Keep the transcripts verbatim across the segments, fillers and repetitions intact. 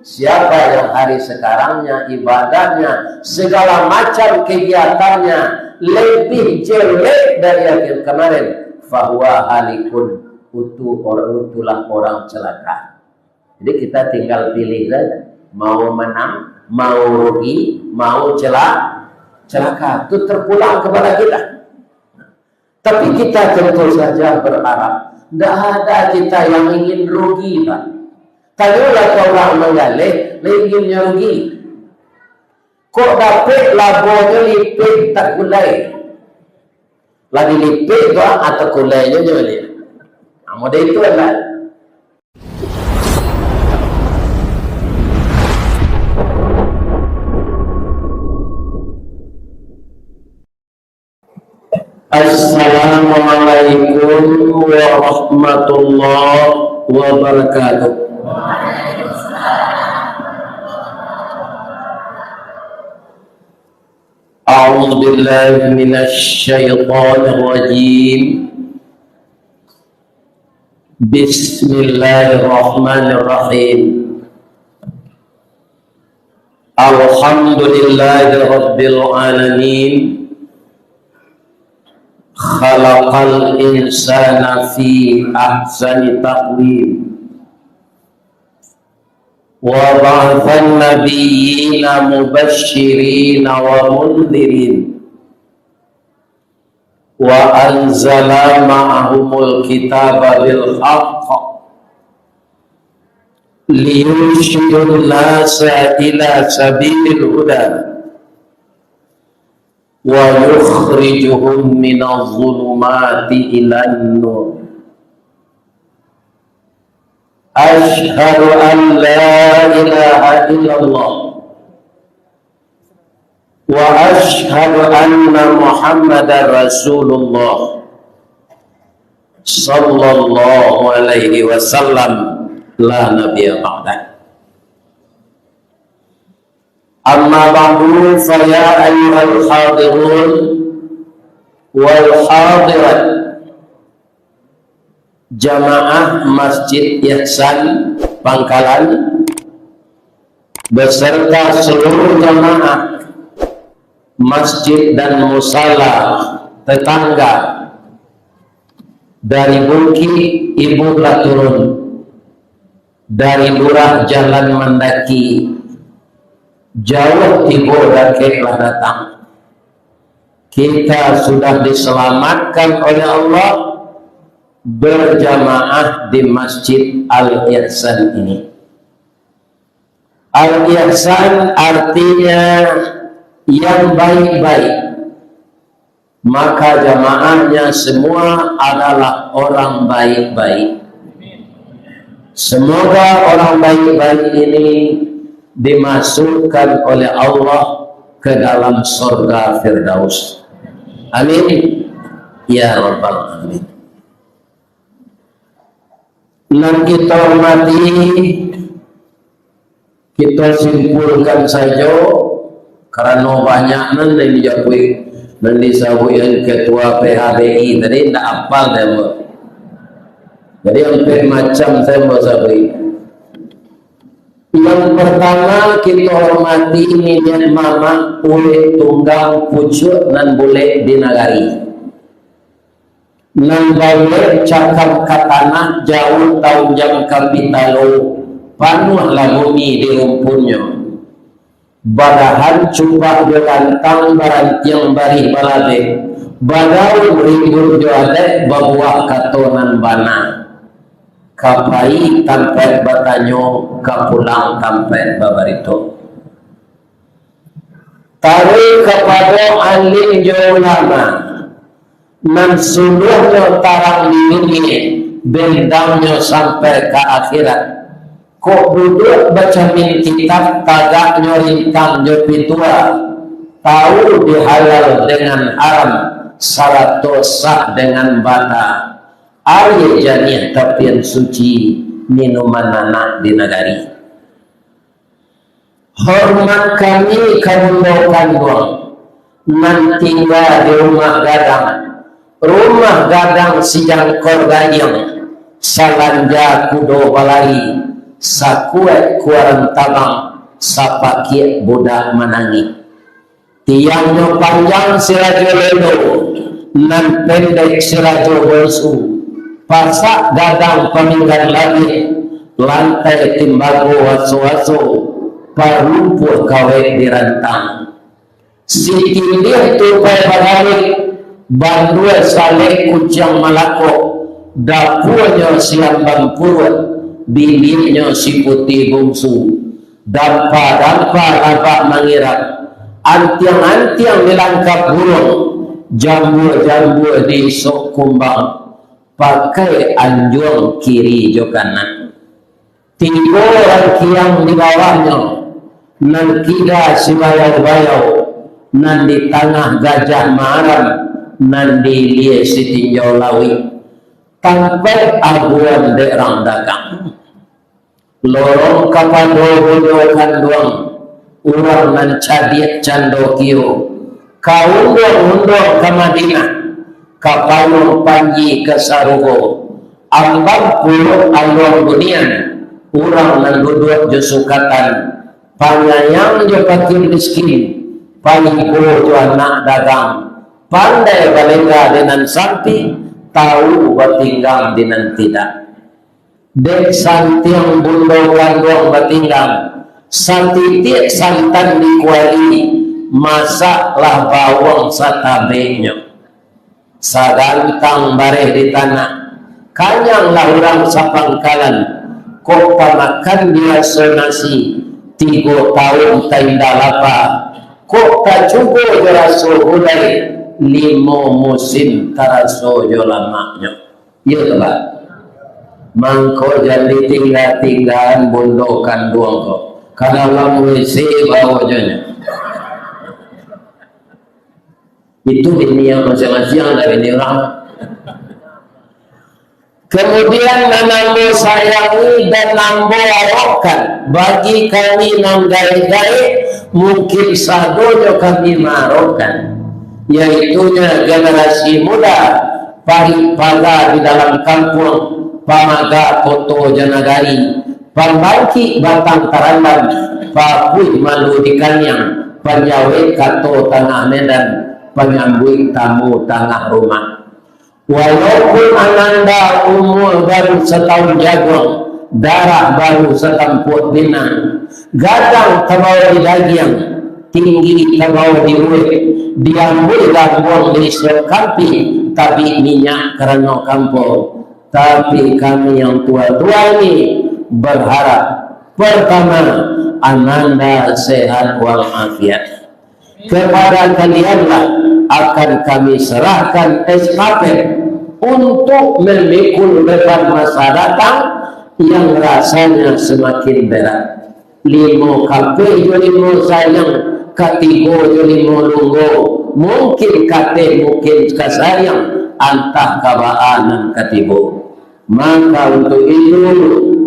Siapa yang hari sekarangnya ibadahnya, segala macam kegiatannya lebih jelek dari yang kemarin, fahuwa halikun, itu or-, itulah orang celaka. Jadi kita tinggal pilih saja, mau menang, mau rugi, mau cela-, celaka. Itu terpulang kepada kita. Tapi kita tentu saja berharap, ndak ada kita yang ingin rugi, Pak. Tanyolah ka urang manggaleh, lah inginnyo rugi. Kok dapek labonyo lipek takulai. Lah dilipek tu, ah, takulai nyo nyo dia. Nah, model itu lah. Assalamualaikum warahmatullahi wabarakatuh. A'udzubillahi minasyaitonirrajim. Bismillahirrahmanirrahim. Alhamdulillahirabbil alamin. Khalaqal insana fi ahsani taqwim. Wa ba'atsan nabiyyina mubasysyirina wa mundhirin. Wa anzala ma'ahumul kitaba bil haqq liyursyidun nasa ila sabilil huda wa yukhrijuhum minaz zulumati ilan nur. Asyhadu an la ilaha illallah wa asyhadu anna Muhammadar Rasulullah sallallahu alaihi wasallam, la nabiyya ba'dah. Amma ba'du, fa ya ayyuhal hadirun wal hadirat, jamaah Masjid Ihsan Pangkalan, beserta seluruh jamaah masjid dan musala tetangga, dari bukik ibu lah turun, dari lurah jalan mandaki, jauh tibo dakek lah datang. Kita sudah diselamatkan oleh Allah berjamaah di Masjid Al-Ihsan ini. Al-Ihsan artinya yang baik-baik. Maka jamaahnya semua adalah orang baik-baik. Semoga orang baik-baik ini dimasukkan oleh Allah ke dalam surga Firdaus. Amin. Ya Rabbal Alamin. Nan kito hormati, kito simpulkan sajo, karano banyak nan, nan dijapuik, nan disabuikan ketua P H B I tadi, ndak apal deh, Mbok. Jadi, ampek macam sajo, Mbok, sabuik. Yang pertama, kito hormati niniak mamak, uleh tunggang pucuak nan bulek di nagari. Nan baulah cakam ka tanah, jauah taunjang ka pitalo, panuahlah bumi di rumpunnyo. Badahan cupak jo rantang, barantiang barih balabeh, bagaul ribut jo adaik, babuah kato nan bana. Ka pai tampaik batanyo, ka pulang tampaik babarito. Taruih kapado alim jo ulama, nan suluahnyo tarang di dunia, bendangnyo sampai ka akhirat. Kok duduak bacamin kitab, tagaknyo rintang jo pitua, tahu di halal dengan haram, sarato sah dengan bata, aia janiah tapian suci, minuman anak di nagari. Hormat kami ka bundo kanduang, nan tingga di rumah gadang, rumah gadang sijangkor gadiang, salanja kudo balari, Sakuaik kuarang tabang, sapakiak budak manangih. Tiangnyo panjang si Rajo Lelo, nan pendek si Rajo Bonsu, pasak gadang paminggan labiah, lantai timbago aso-aso, parumpuah kawek dirantang. Sitindih tupai bagarik, bandua salek kuciang malakok, dapuanyo si Ambang Puruak, biliknyo si Puti Bungsu, dampa-dampa labak mangirap, antiang-antiang dilangkap buruang, jambua-jambua diisok kumbang, pakai anjuang kiri jo kanan. Tigo rangkiang di bawahnyo, nan kida si bayau-bayau, nan di tangah gajah maaram, nan di ilia si tinjau lauik. Tampaik abuan dek rang dagang. Lorong kapado bundo kanduang, urang nan cadiak cando kio, ka unduang-unduang ka Madinah, ka payuang panji ka sarugo, Ambang Puruak aluang bunian, urang nan duduak jo sukatan, panyayang jo fakir miskin, paibo jo anak dagang, pandai balengga di nan sampik, tau bapinggang di nan tidak. Dek santiang bundo kanduang bapinggang, satitiak santan di kuali, masaklah bawang satabeknyo. Sagantang bareh di tanak, kanyanglah urang sapangkalan, kok pamakan biraso nasi, tigo taun taindak lapa, kok tacubo jo raso gulai, limo musim taraso jo lamaknyo. Iyo tu, Pak. Mangko jan ditingga-tinggaan bundo kanduang ko. Ka dalam W C bawo jo nyo. Itu bini yang masiang-masiang dari ni urang. Kemudian, nan ambo sayangi dan ambo harapkan bagi kami nan gaek-gaek, mungkin sadonyo kami maharapkan, yaitunya generasi muda, parik paga di dalam kampuang, pamaga koto jo nagari, pambangkik batang tarandam, papuih malu di kaniang, panjawek kato tangah medan, panyambuik tamu tangah rumah. Walaupun ananda umua baru sataun jaguang, darah baru satampuak pinang, gadang tabawa di dagiang, tinggi tabawa di uweh, diambuih gambuang di isuak kampih, tabik minyak karano kampo. Tapi kami yang tua-tua ni berharap, pertama, ananda sehat walafiat. Kepada kalianlah akan kami serahkan estafet untuk memikul beban masa datang yang rasanya semakin berat. Limo kapeh jo limo sayang, katigo jo limo lunggo, mungkin kateh, mungkin kasayang, antah ka baa nan katibo. Maka untuk itu,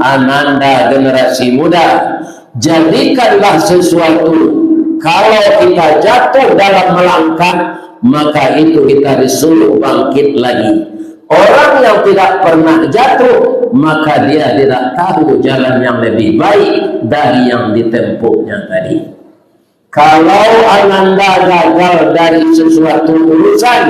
ananda generasi muda, jadikanlah sesuatu. Kalau kita jatuh dalam melangkah, maka itu kita disuruh bangkit lagi. Orang yang tidak pernah jatuh, maka dia tidak tahu jalan yang lebih baik dari yang ditempuhnya tadi. Kalau ananda gagal dari sesuatu urusan,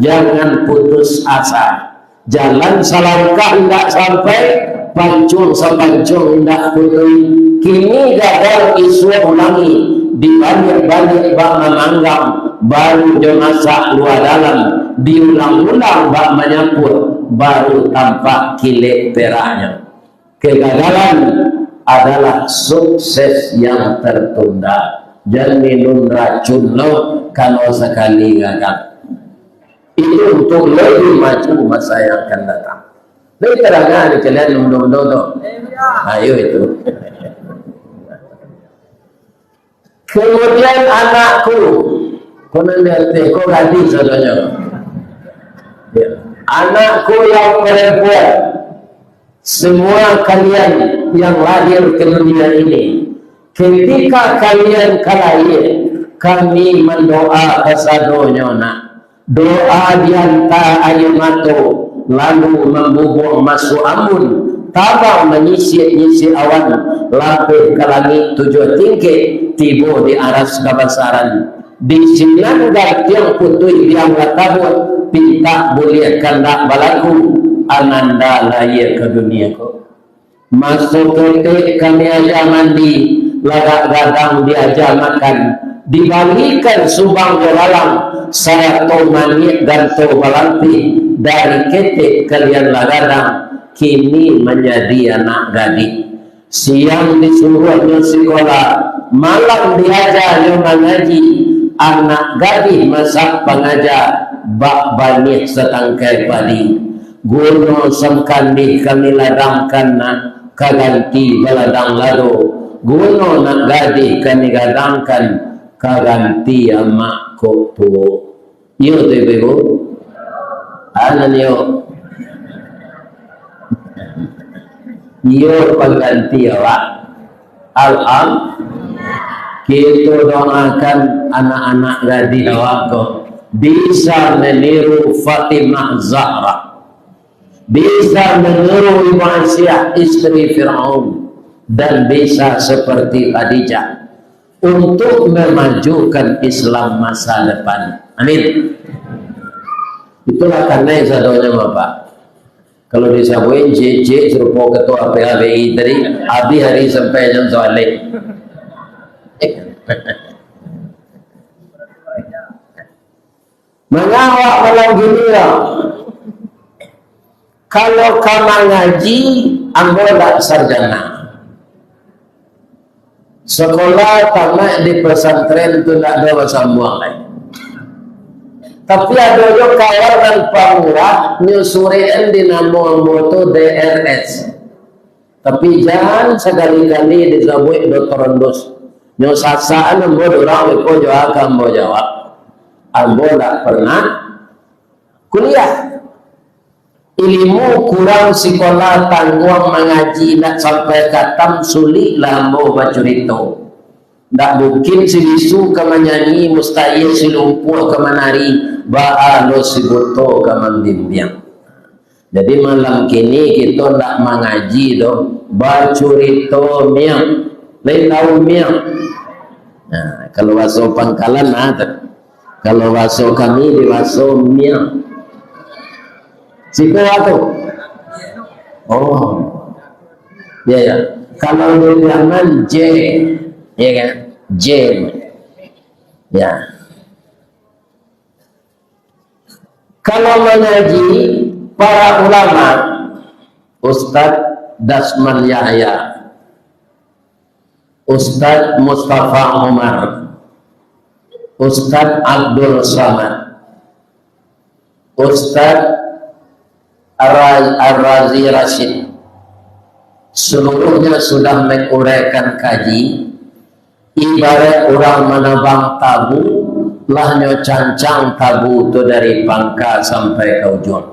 jangan putus asa. Jalan salangkah indak sampai, pancuang sapancuang indak putui. Kini gagal, isuak ulangi, dibaliak-baliak bak mamanggang, baru jo masak lua dalam, diulang-ulang bak manyapuak, baru tampak kilek peraknyo. Kegagalan adalah sukses yang tertunda. Jan minum racun lo, kalau sakali gagal. Itu untuk lebih maju masa yang akan datang. Lebih terang di kalian muda-muda tu. Ayo itu. Kemudian anakku, konon di ateh, ko gadih sadonyo. Ya. Anakku yang perempuan, semua kalian yang lahir ke dunia ini, ketika kalian ka lahir, kami mandoa kasadonyo nak. Doa dianta aia mato, lalu mambubuang masuak ambun, Tabang manyisik-nyisik awan, lapeh ka langik tujuah tingkek, tibo di aras kabasaran. Di sinan gantiang putuih biang lah tabuak, pintak buliah kandak balaku, ananda lahia ka dunia ko. Maso ketek kami aja mandi, lagak gadang diaja makan, dibalikan subang jo lalang, sarato maniak ganto balantih, dari ketek kalian lah gadang, kini manjadi anak gadih. Siang disuruahnyo sikola, malam diajanyo mangaji, anak gadih masak pangaja, bak baniah satangkai padi. Guno sangkandih kami ladangkan nak, ka ganti baladang lado. Guno nak gadih kami gadangkan, ka ganti amak kok tuo. Iyo tu, Ibu-ibu? Anan iyo. Iyo pangganti awak. Alham-, kito doakan anak-anak gadih awak ko bisa meniru Fatimah Zahra, bisa meniru Ibu Asiah, istri Firaun, dan bisa seperti Khadijah untuk memajukan Islam masa depan. Amin. Itulah kanai sadonyo, Bapak. Kalau disabuik jejek serupo ketua P H B I tadi, habis hari sampai jam Saleh. Mangawak malam gini lah. Kalau ka mangaji, ambo ndak sarjana. Sekolah tamat di pesantren tu ndak ado basambuang lai. Tapi ado jo kawan nan pamurah, nyo surekan di namo ambo tu D R S. Tapi jan sakali-kali disabuik Doktor Rondus. Nyo sasakan ambo durang iko jo aka ambo jawab. Ambo ndak pernah kuliah. Ilimu kurang sikola, tangguang mangaji, ndak sampai katam, sulik lah ambo bacurito. Ndak mungkin si bisu ka manyanyi, mustahil si lumpuah ka manari, baa lo si buto ka mambimbiang. Jadi malam kini kito ndak mangaji doh, bacurito miang. Lai tau miang? Nah, kalau baso Pangkalan, nah, tu. Kalau baso kami, di baso miang. Siko tu. Oh. Ya, ya. Kalau di Piaman, J. Ya kan? J. Ya. Kalau mangaji para ulama, Ustaz Dasman Yahya, Ustaz Mustafa Umar, Ustaz Abdul Samad, Ustaz Ar-, Ar-Razi Rashid, seluruhnya sudah menguraikan kaji, ibarat urang manabang tabu, lah nyo cancang tabu tu dari pangka sampai ka ujuang.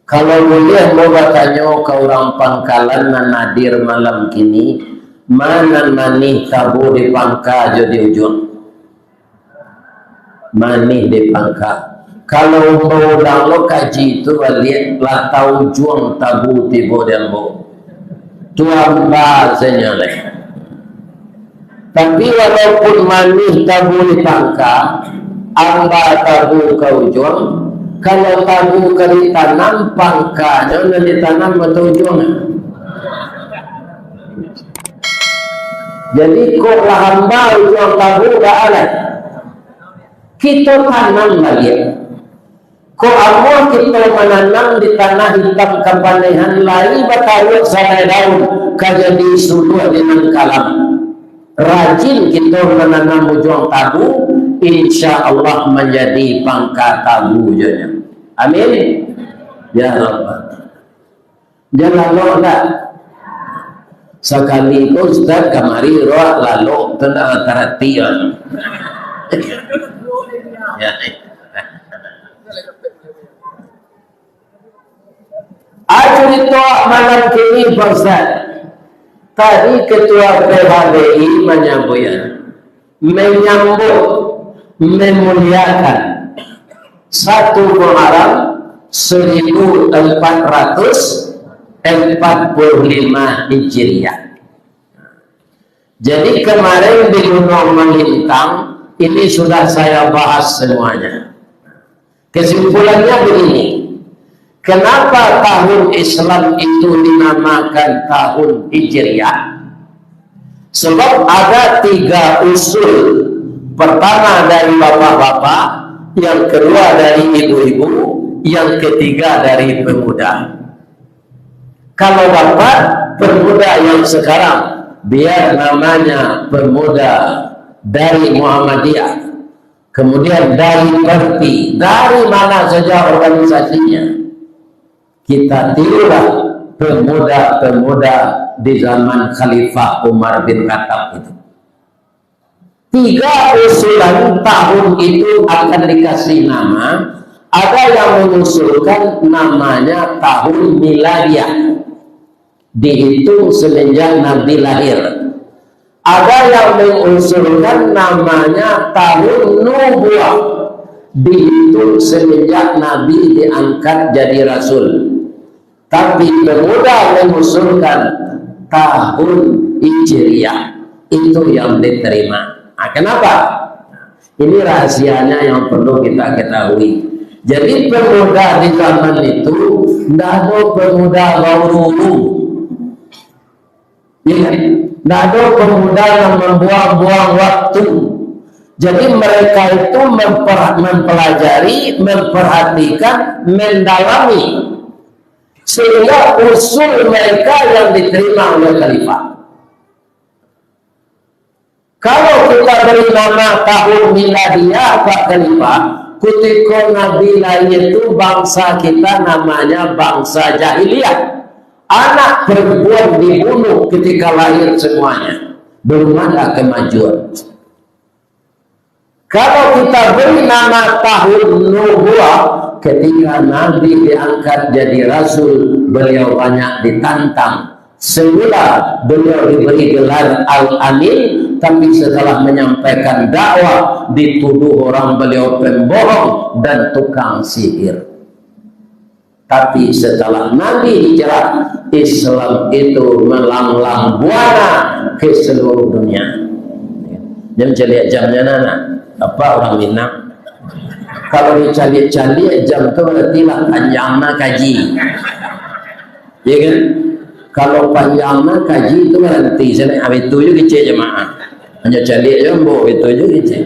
Kalau buliah ambo batanyo ka urang Pangkalan nan hadir malam kini, ma nan manih tabu di pangka jo di ujuang? Manih di pangka. Kalau ambo ulang lo kaji tu baliak, lah taujuang tabu tibo di ambo. Tu amba sajo lai. Tapi walaupun manih tabu di pangka, amba tabu ka ujuang, kalau tabu ka ditanam, pangkanyo nan ditanam atau ujuang. Jadi, kok lah amba ujuang tabu, baa lai? Kito tanam baliak. Kok amuah kito mananam di tanah itam kapanehan, lai bataruak salai daun, ka jadi suluah di nan kalam. Rajin kito mananam ujuang tabu, insya Allah manjadi pangka tabu jo nyo. Amin. Ya Rabbal. Jan lalok ndak? Sakali ko Ustaz kamari roh lalok tu ndak tarati lah. Ya. Ajo ditoak malam kini, Pak Ustaz. Tadi Ketua P H B I manyabuik, menyambut, memuliakan satu Muharram seribu empat ratus empat puluh lima Hijriah. Jadi kemarin di Gunung Melintang, ini sudah saya bahas semuanya. Kesimpulannya begini, kenapa tahun Islam itu dinamakan tahun Hijriah? Sebab ada tiga usul. Pertama dari bapak-bapak, yang kedua dari ibu-ibu, yang ketiga dari pemuda. Kalau dapat pemuda yang sekarang, biar namanya pemuda dari Muhammadiyah, kemudian dari Perti, dari mana saja organisasinya, kita tirulah pemuda-pemuda di zaman Khalifah Umar bin Khattab itu. Tiga usulan tahun itu akan dikasih nama. Ada yang mengusulkan namanya tahun miladiah, dihitung semenjak Nabi lahir. Ada yang mengusulkan namanya tahun nubuah, dihitung semenjak Nabi diangkat jadi rasul. Tapi pemuda mengusulkan tahun Hijriah, itu yang diterima. Nah, kenapa? Ini rahasianya yang perlu kita ketahui. Jadi pemuda di zaman itu, ndak ada pemuda bauru-uru. Ya kan? Ndak ada pemuda yang membuang-buang waktu. Jadi mereka itu memper-, mempelajari, memperhatikan, mendalami. Sehingga usul mereka yang diterima oleh khalifah. Kalau kita beri nama tahun miladiah, Pak Khalifah, kutiko Nabi lahir tu bangsa kita namanya bangsa jahiliah. Anak perempuan dibunuh ketika lahir semuanya. Belum ada kemajuan. Kalau kita beri nama tahun nubuah, ketika Nabi diangkat jadi rasul, beliau banyak ditantang. Semula beliau diberi gelar Al-Amin, tapi setelah menyampaikan dakwah, dituduh orang beliau pembohong dan tukang sihir. Tapi setelah Nabi hijrah, Islam itu melanglang buana ke seluruh dunia. Jangan caliak jamnya, anak. Apa orang Minang? Kalau dicaliak-caliak jam tu, berarti lah panjang na kaji. Ya kan? Kalau panjang na kaji tu, berarti sana habis tu juga kecek jemaah. Hanya caliak je, ambo itu je kecek.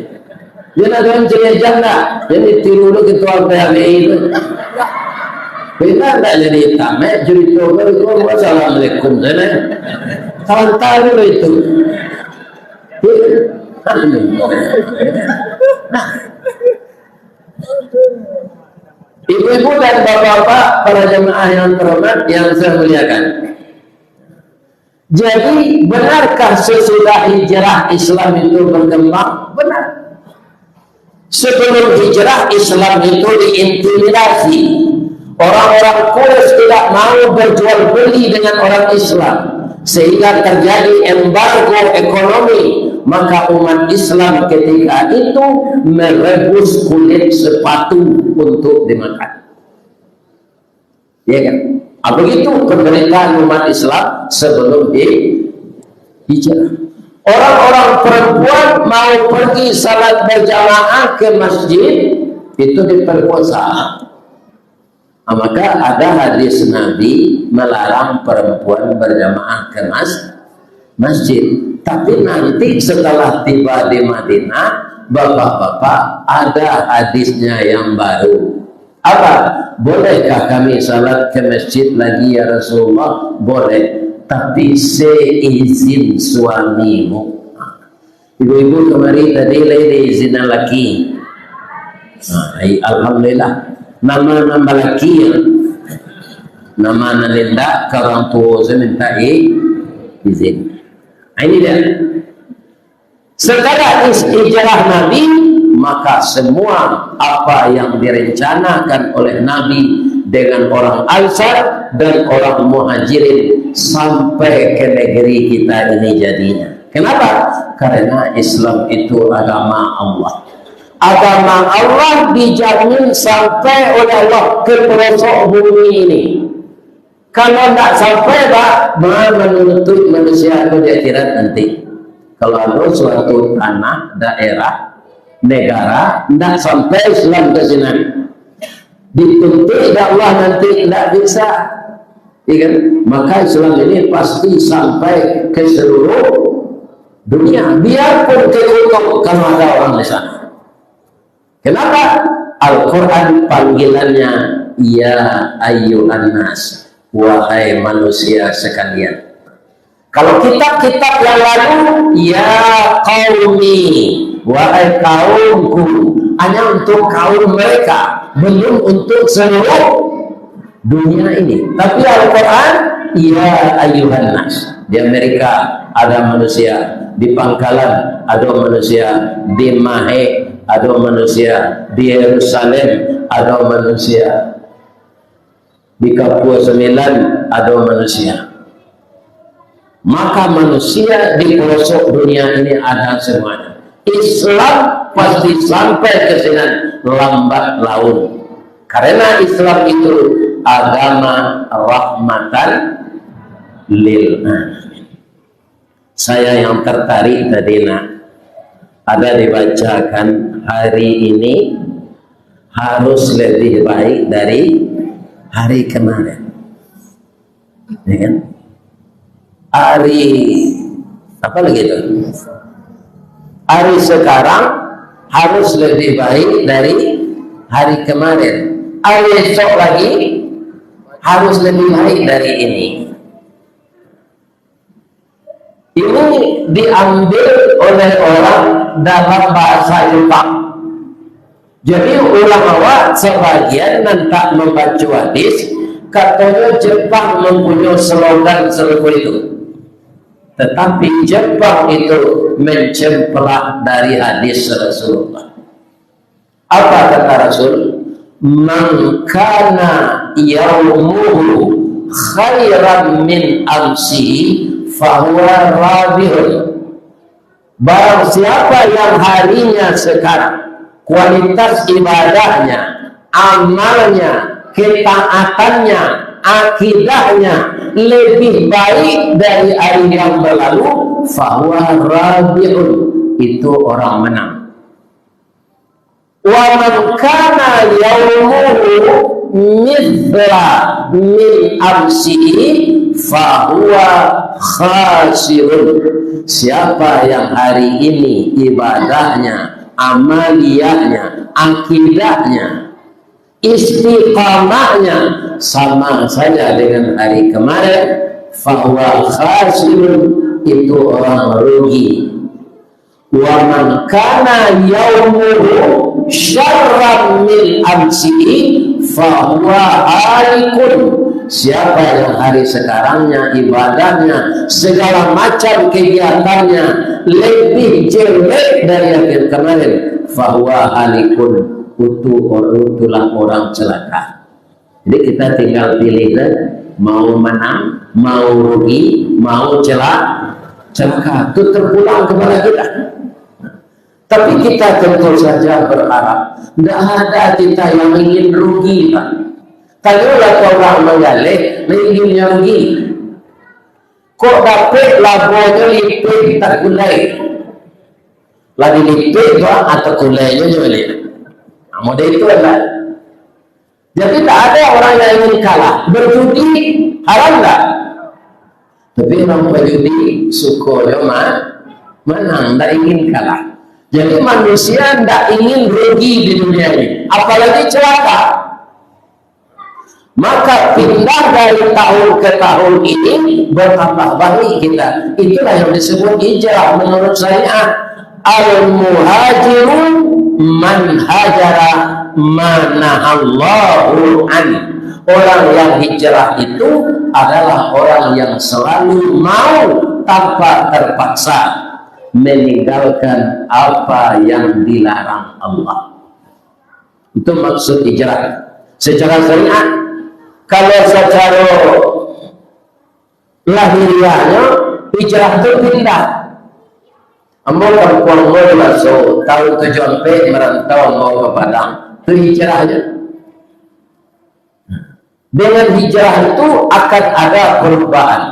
Dia nak doan caliak jam dah. Jadi tiru dulu ketua P H B I tu. Bila tak jadi tamat, cerita baru tu, assalamualaikum sana. Tahan-tahan dulu itu. Ya kan? Ibu-ibu dan bapak-bapak, para jemaah yang terhormat, yang saya muliakan. Jadi, benarkah sesudah hijrah Islam itu berkembang? Benar. Sebelum hijrah, Islam itu diintimidasi. Orang-orang Quraisy tidak mau berjual beli dengan orang Islam, sehingga terjadi embargo ekonomi. Maka umat Islam ketika itu merebus kulit sepatu untuk dimakan. Ya kan? Ah, begitu penderitaan umat Islam sebelum di-, hijrah. Orang-orang perempuan mau pergi salat berjamaah ke masjid, itu diperkosa. Ah, maka ada hadis Nabi melarang perempuan berjamaah ke mas-, masjid. Tapi nanti setelah tiba di Madinah, bapak-bapak, ada hadisnya yang baru. Apa? Bolehkah kami salat ke masjid lagi, ya Rasulullah? Boleh. Tapi seizin suamimu. Ibu-ibu kamari tadi lai diizinan laki. Nah, ai, alhamdulillah. Nama nan balaki ya. Nama nan indak ka urang tuo se minta i-, izin. Nah, ini dia. Setelah is-, hijrah Nabi, maka semua apa yang direncanakan oleh Nabi dengan orang Ansar dan orang Muhajirin sampai ke negeri kita ini jadinya. Kenapa? Karena Islam itu agama Allah. Agama Allah dijamin sampai oleh Allah ke pelosok bumi ini. Kalau ndak sampai, Pak, ma-, manuntuik manusia tu di akhirat nanti. Kalau ado suatu tanah, daerah, negara, ndak sampai Islam ka sinan, dituntuik dek Allah nanti, ndak bisa. Iya kan? Maka Islam ini pasti sampai ke seluruh dunia, biarpun ke kutub kalau ada orang di sana. Kenapa? Al-Quran panggilannya, "Ya ayyuhan nas, wahai manusia sekalian." Kalau kitab-kitab yang lalu, "Ya qaumi, wahai kaumku," hanya untuk kaum mereka, belum untuk seluruh dunia ini. Tapi Al-Quran, "Ya ayyuhan nas." Di Amerika ada manusia, di Pangkalan ada manusia, di Mahé ada manusia, di Yerusalem ada manusia, di Kapua Sembilan ada manusia. Maka manusia di pelosok dunia ini ada semuanya. Islam pasti sampai ke sinan lambat laun. Karena Islam itu agama rahmatan lil alamin. Saya yang tertarik tadi, nak, ada dibacakan hari ini harus lebih baik dari hari kemarin. Ya kan? Hari, apa lagi itu? Hari sekarang harus lebih baik dari hari kemarin. Hari esok lagi harus lebih baik dari ini. Ini diambil oleh orang dalam bahasa Jepang. Jadi, urang awak sabagian nan tak mambaco hadis, katonyo Jepang mampunyoi slogan sarupo itu. Tetapi Jepang itu mencemplak dari hadis Rasulullah. Apa kata Rasul? "Man kana yaumuhu khairan min amsihi, fahuwa rabihun." Barang siapa yang harinya sekarang, kualitas ibadahnya, amalnya, ketaatannya, akidahnya lebih baik dari hari yang berlalu, fahuwa rabihun, itu orang menang. "Wa man kana yaumuhu mithla min amsihi, fahuwa khasirun." Siapa yang hari ini ibadahnya, amaliyahnya, akidahnya, istiqamahnya sama saja dengan hari kemarin, fahuwa khasirun, itu orang rugi. "Wa man kana yaumuhu syarran min amsihi, fahuwa halikun." Siapa yang hari sekarangnya, ibadahnya, segala macam kegiatannya lebih jelek dari yang kemarin, fahuwa halikun, itu or-, itulah orang celaka. Jadi, kita tinggal pilih, kan? Mau menang, mau rugi, mau cela-, celaka. Itu terpulang kepada kita. Tapi kita tentu saja berharap, ndak ada kita yang ingin rugi, Pak. Tanyolah ka urang manggaleh, lah inginnyo rugi. Kok dapek labonyo lipek takulai. Lah dilipek tu, ah, takulai nyo baliak. Nah, model itu lah. Jadi, tak ada orang yang ingin kalah. Berjudi haram nggak? Tapi orang berjudi suko jo ma-, menang, ndak ingin kalah. Jadi, manusia ndak ingin rugi di dunia ini, apalagi celaka. Maka, pindah dari tahun ke tahun ini, bertambah baik kita. Itulah yang disebut hijrah menurut syariat. Al-muhajiru man hajara ma nahallahu an. Orang yang hijrah itu adalah orang yang selalu mau tanpa terpaksa meninggalkan apa yang dilarang Allah. Itu maksud hijrah. Secara syariat, kalau secara lahiriahnyo, hijrah tu pindah. Ambo kampuang ambo di Baso, tahun tujuh ampek marantau ambo ka Padang. Tu hijrahnyo. Dengan hijrah itu akan ada perubahan.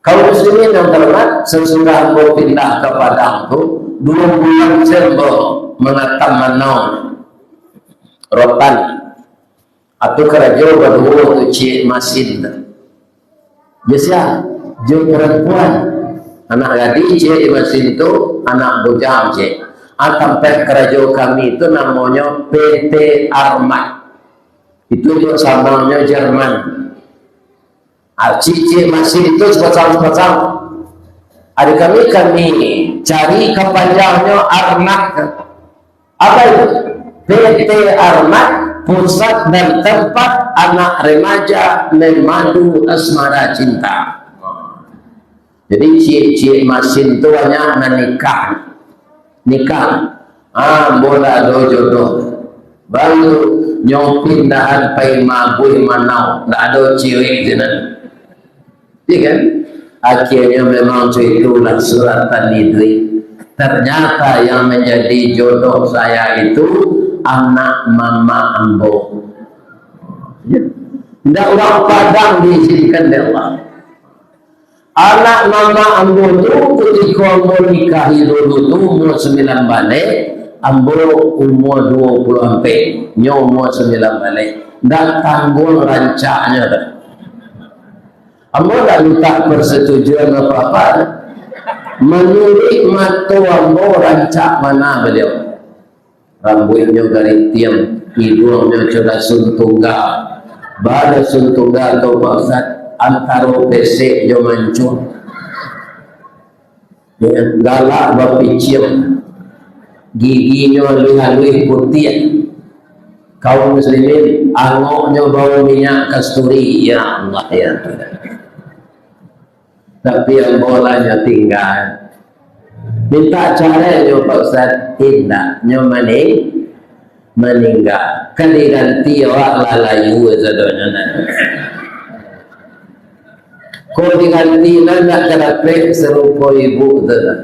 Kaum muslimin yang terhormat, sesudah ambo pindah ka Padang tu, duo bulan se ambo manatam manau rotan. Atau karajo baduo tu ciek masin tu. Jo sia? Jo parampuan. Anak gadih ciek di masin tu, anak bujang ciek. Ah, tampek karajo kami tu namonyo P T Armat. Itu jo sabangnyo Jerman. Ah, ciek-ciek masin tu sapasang-sapasang. Ari kami, kami cari kapanjangnyo Arnak. Apa itu? P T Armat, pusat dan tempat anak remaja memadu asmara cinta. Jadi, ciek-ciek masin tu banyak nan nikah. Nikah. Ah, ambo ndak ado jodoh. Baru nyo pindahan pai mabuih manau, ndak ado ciwek sinan. Iya kan? Akhirnya memang itulah suratan iduik. Ternyata yang menjadi jodoh saya itu anak mama ambo. Ya. Ndak urang Padang diizinkan dek Allah. Anak mama ambo tu, kutiko ambo nikahi dulu tu, umua sambilan baleh, ambo umua duo puluah ampek, nyo umua sambilan baleh. Ndak tangguang rancaknyo doh. Ambo ndak minta persetujuan apa-apa doh. Manuruik mato ambo rancak bana baliau. Rambuiknyo garitiang, iduangnyo corak suntuga. Baa suntuga tu, Pak Ustaz? Antaro pesek jo mancung. Ya, galak bapiciak. Giginyo aluih-aluih putiah. Kaum muslimin, angoknyo bau minyak kasturi. Ya Allah, ya Tuhan. Tapi ambo lah nyo tingga. Minta carainyo, Pak Ustaz, indak, nyo maning-, maningga. Kan diganti awak lah layu sadonyo nah. Kok diganti nah, ndak ka dapek sarupo ibu tu nah.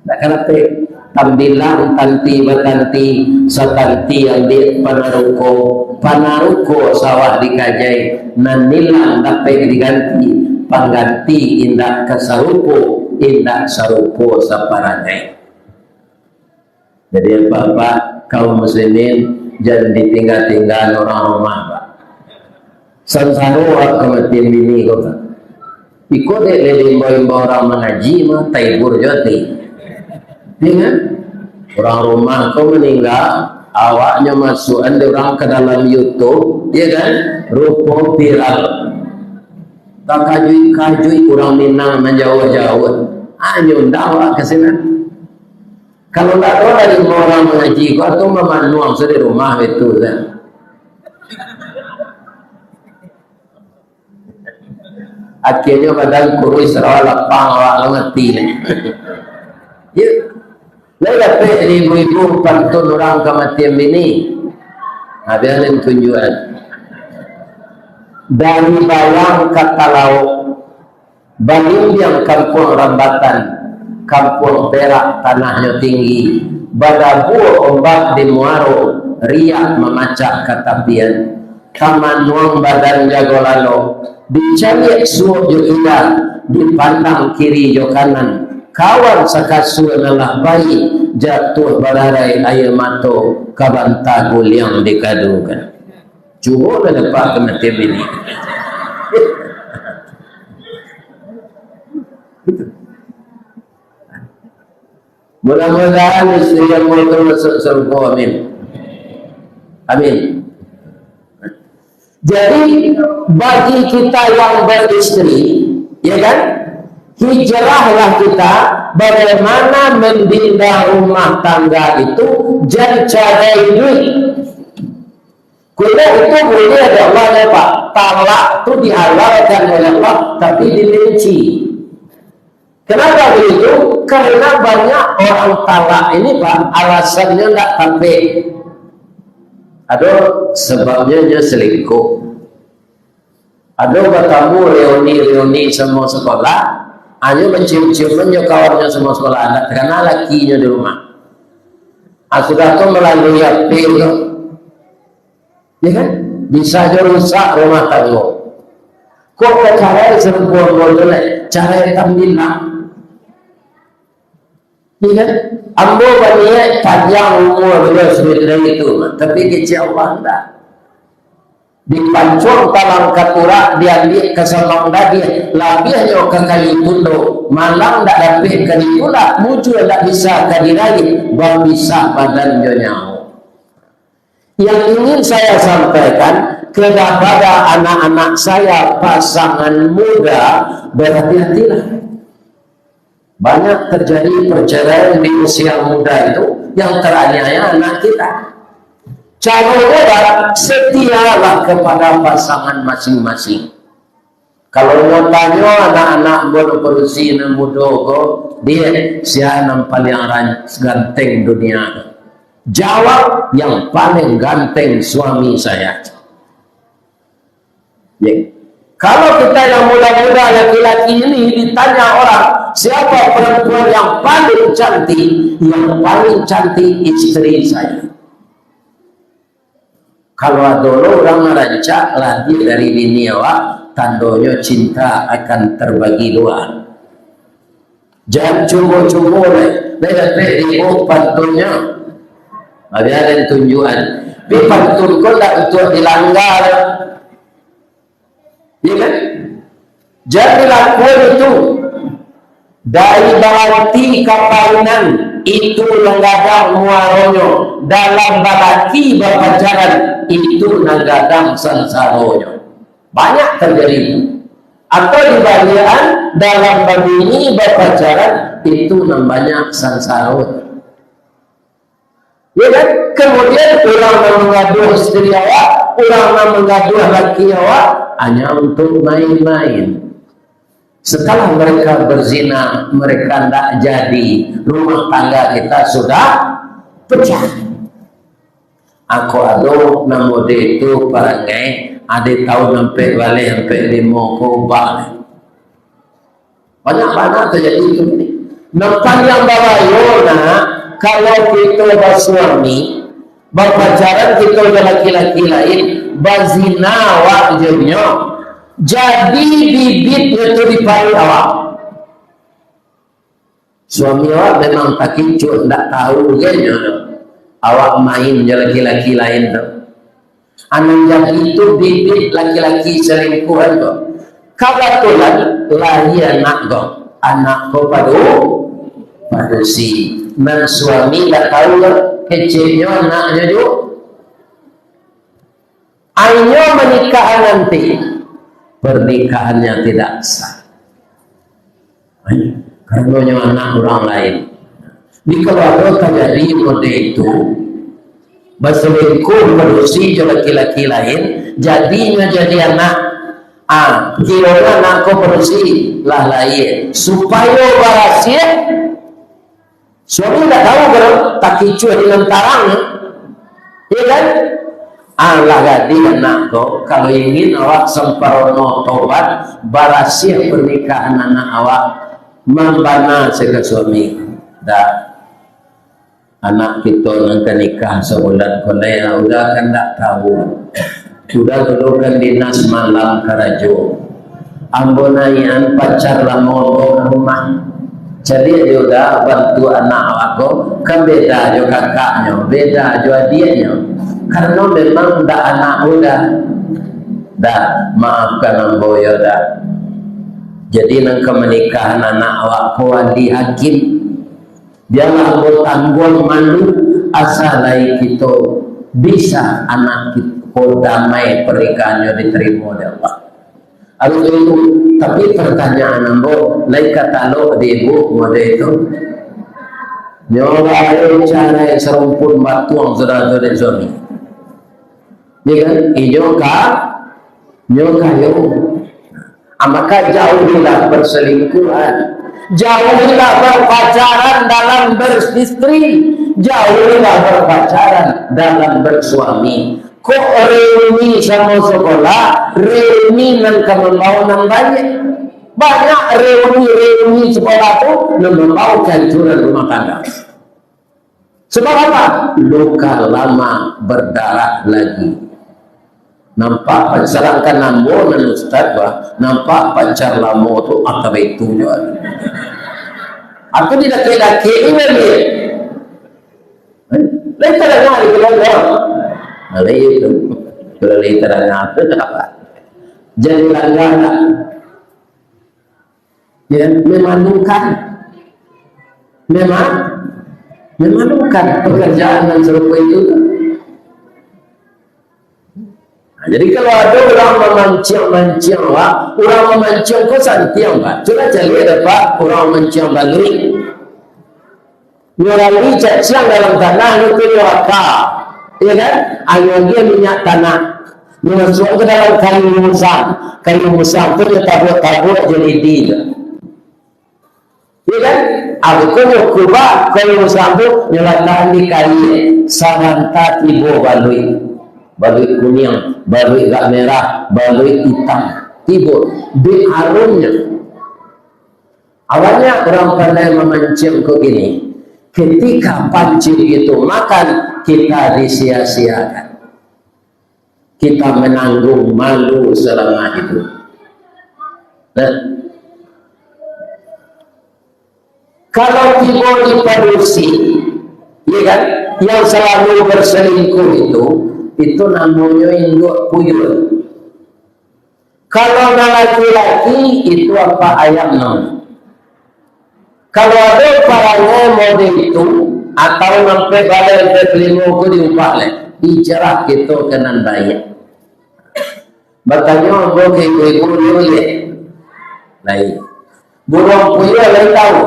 Ndak ka dapek. Tambilang tanti batanti, satanti ambiak panaruko, panaruko sawah dikajai, nan ilang dapek diganti, pangganti indak ka sarupo, indak sarupo saparangai. Jadi, Bapak, kaum muslimin, jan ditingga-tingga urang rumah, Pak. Sansaro awak kamatian bini ko, Pak. Iko dek leh diimbau-imbau urang mangaji mah, taibur jo ati. Iyo kan? Urang rumah ko maningga, awaknyo masuakan dek urang ka dalam YouTube, iyo kan? Rupo viral. Takajuik-kajuik urang Minang nan jauah-jauah. Ah, nyo undang awak ka sinan. Kalau ndak ado dari urang mangaji ko, atau mamanuang se di rumah itu se. Akhirnyo badan kuruih, sarawa lapang, awak lah mati. Yo. Lai dapek di ibu-ibu pantun urang kamatian bini. Ha, bia den tunjuakan. Dari Balang ka Talaok, Balimbiang kampuang rambatan, kampuang perak tanahnyo tinggi, badabua ombak di muaro, riak mamacak ka tapian. Tamanuang badan jago lalo, dicaliak suok jo indak, dipandang kiri jo kanan, kawan sakasua nan lah pai, jatuah bararai aia mato, ka banta guliang dikadukan. Cubolah dapek kamatian bini. Mudah-mudahan istri ambo tu masuk surga. Amin. Amin. Jadi, bagi kita yang beristri, ya kan, hijrahlah kita, bagaimana mendinda rumah tangga itu, jan cagai duit. Kena itu boleh ada Allah, ya, Pak. Talak tu dihalalkan oleh Allah, tapi dirinci. Kenapa begitu? Karena banyak orang talak ini, Pak, alasannya ndak tapek. Ado sebabnya nyo selingkuh. Ado batamu reuni-reuni samo sekolah, hanyo bacium-ciuman jo kawannyo samo sekolah, ndak takana lakinyo di rumah. Ah, sudah tu malalui H P tu. Ya kan? Bisa jo rusak rumah tanggo. Kok ka carai sarupo ambo tu lai? Carai tambilang. Ya kan? Ambo baniaik panjang umua dulu sudah itu, tapi kecek Allah ndak. Dipancuang talang ka turak, diambiak ka samang dadiah, labiahnyo ka kayu tundo, malang ndak dapek ka ditulak, mujua ndak bisa ka diraih, bapisah badan jo nyawo. Yang ingin saya sampaikan kepada anak-anak saya, pasangan muda, berhati-hatilah. Banyak terjadi perceraian di usia muda itu, yang teraniaya anak kita. Caronyo adalah setialah kepada pasangan masing-masing. Kalau nyo tanyo anak-anak ambo nan padusi nan mudo ko, "Diak, sia nan paliang ran-, ganteng dunia ko?" Jawab, "Yang paling ganteng suami saya." Ya. Kalau kita yang muda-muda, laki-laki ini ditanya orang, "Siapa perempuan yang paling cantik?" "Yang paling cantik istri saya." Kalau ado lo urang rancak ladiah dari bini awak, tandonyo cinta akan terbagi dua. Jan cubo-cubo lai, lai dapek dibuek pantunnyo. Bia den tunjuakan. Tapi pantun ko ndak untuak dilanggar. Iya kan? Jadi lakuan itu, dari balati ka painan, itu nan gadang muaronyo, dalam balaki bapacaran, itu nan gadang sansaronyo. Banyak terjadi itu. Atau dibaliakan, dalam babini bapacaran, itu nan banyak sansaronyo. Ya kan? Kemudian urang nan mangaduah istri awak, urang nan mangaduah laki awak, hanya untuk main-main. Setelah mereka berzina, mereka ndak jadi, rumah tangga kita sudah pecah. Ako ado namo de itu parangai, ade taun ampek baleh, ampek limo ko ubah. Banyak bana tajadi itu. Nan paliang babahayo, nak, kalau kito basuami, bapacaran kito jo laki-laki lain, bazina awak jo inyo, jadi bibitnyo tu di paruik awak. Suami awak memang takicuah, ndak tahu je nyo awak main jo laki-laki lain tu. Nan jadi tu bibit laki-laki selingkuhan tu. Kabatulan lahia anak ko, anak ko padu-, padusi. Nan suami ndak tahu, keceknyo anaknyo juo. Inyo manikah nanti, pernikahannya tidak sah. Ai, karano nyo anak urang lain. Di kaluarga tajadi mode itu, baselingkuh padusi jo laki-laki lain, jadinyo jadi anak. Ah, kironyo anak ko padusi, lah lahia. Supayo barasiah, suami ndak tahu kalau takicuah di nan tarang, ya kan? Ah, lah gadih anak ko, kalau ingin awak samparono tobat, barasiah pernikahan anak awak, mambana se ka suami. Dah, anak kito nan ka nikah sabulan ko, Uda kan ndak tahu. Uda dulu kan dinas malam karajo. Ambo naiakan pacar lamo ko ka rumah. Caliak jo Uda bantuak anak awak ko, kan beda jo kakaknyo, beda jo adiaknyo. Karano memang ndak anak Uda. Dah, maafkan ambo yo, Da. Jadi nan ka manikahan anak awak ko wali hakim. Biarlah ambo tangguang malu, asa lai kito bisa anak kito ko damai, pernikahannyo ditarimo dek Allah. Harus itu, tapi pertanyaan ambo, lai ka talok di ibu mode itu? Nyo bae carai sarumpun batuang sudah tu dek suami. Ya kan? Inyo ka, inyo kayo. Ah, maka jauhilah perselingkuhan. Jauhilah berpacaran dalam beristri. Jauhilah berpacaran dalam bersuami. Kok reuni samo sekolah, reuni nan ka mambawa nan banyak. Banyak reuni-reuni sekolah tu nan mambawa kehancuran rumah tangga. Sebab apa? Luka lama berdarah lagi. Nampak pacar, kan ambo nan ustaz, bah, nampak pacar lamo tu, ah, tabaitu juo. Aku di dakek-dakek ni, ni. Eh, lai tadanga di keluarga. Nah, lai itu. Kalau lai tadanga tu, jadi langgar lah. Ya, memalukan. Memang, memalukan pekerjaan nan sarupo itu tu. Nah, jadi kalau ado urang mamanciang-manciang, wak, urang mamanciang ko santiang, Pak. Cubo caliak dek Apak, urang mamanciang baluik. Nyo rali caciang dalam tanah, nyo tu nyo aka, iyo kan? Nyo agiah minyak tanah, nyo masuak ka dalam kayu musang, kayu musang tu nyo tabuak-tabuak jadi di tu. Iyo kan? Abih tu nyo kubah kayu musang tu, nyo latakan di kayu, sabanta tibo baluik, baluik kuniang, baluik agak merah, baluik itam, tibo, dek aromnyo. Awalnya urang pandai mamanciang ko gini, ketika pancing itu makan, kita disia-siakan. Kita menanggung malu selama hidup. Nah, kalau tibo di padusi, ya kan, yang selalu berselingkuh itu, itu namonyo induak puyuah. Kalau nan laki-laki, itu apak ayam no. Kalau ado parangai model itu, atau ampek baleh, ampek palimo ko diubah lai. Hijrah kito ka nan baiak. Batanyo ambo ka ibu-ibu dulu, ye. Lai. Buruang puyuah lai tahu?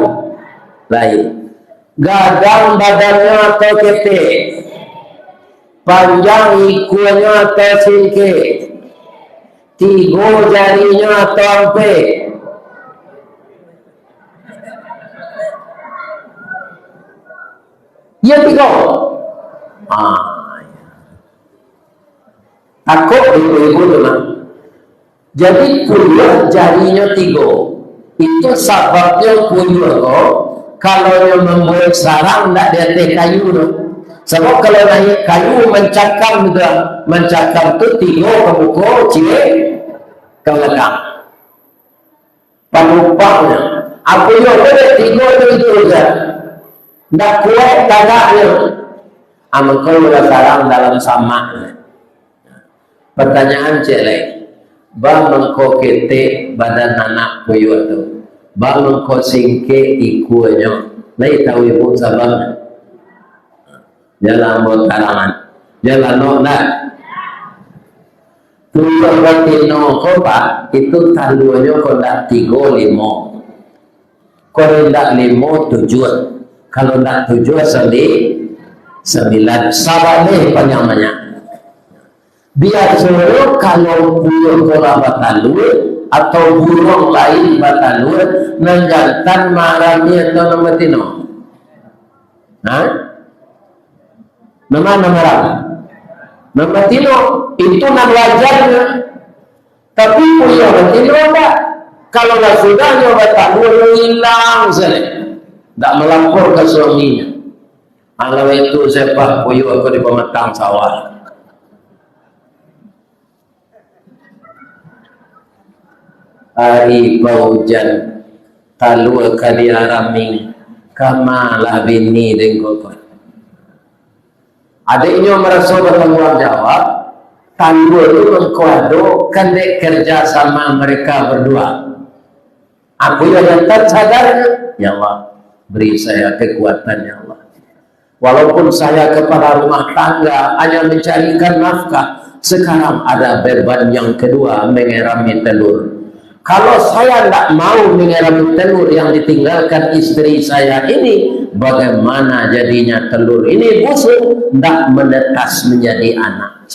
Lai. Gadang badannyo atau ketek? Panjang ikuanyo atau singkek? Tigo jarinyo atau ampek? Iyo, tigo. Ah, iyo. Takut ibu-ibu tu, nah. Jadi, puyuah jarinyo tigo. Itu sababnyo puyuah ko, kalau nyo mambuek sarang, ndak di ateh kayu tu. Sabab kalau naiak kayu, mancakam tu, mancakam tu tigo ka muko, ciek ka balakang. Panupangnyo. Apo iyo ko dek tigo tu itu se. Ndak kuaik tagaknyo. Ah, mangko iyo basarang dalam samak. Pertanyaan ciek lai. Ba mangko ketek badan anak puyuah tu. Ba mangko singkek ikuanyo. Lai tahu ibu sababnyo? Jalan ambo tarangan. Jalan no nak. Puyuah batino ko, Pak, itu taluanyo ko ndak tigo, limo. Ko ndak limo, tujuah. Kalau ndak tujuah, sambi-, sambilan. Sabaleh panjang banyak. Biasonyo kalau puyuah ko lah batalua, atau buruang lain batalua, nan jantan maarami atau nan batino? Ha? Nan ma-, nan maarami? Nan batino, itu nan wajarnyo. Tapi puyuah batino ndak. Kalau lah sudah nyo batalua, nyo ilang sajo. Ndak malapor ka suaminyo. Alah itu, sepah puyuah ko di pamatang sawah. Ari paujan, talua ka diarami, kama lah bini den ko. Adiknyo maraso batangguang jawab, talua tu mangko ado, kan dek kerja sama mereka berdua. Apo iyo jantan sadar, "Ya Allah, beri saya kekuatan, ya Allah. Walaupun saya kepala rumah tangga, hanya mencarikan nafkah, sekarang ada beban yang kedua, mengerami telur. Kalau saya ndak mau mengerami telur yang ditinggalkan istri saya ini, bagaimana jadinya telur ini busuk, ndak menetas menjadi anak?"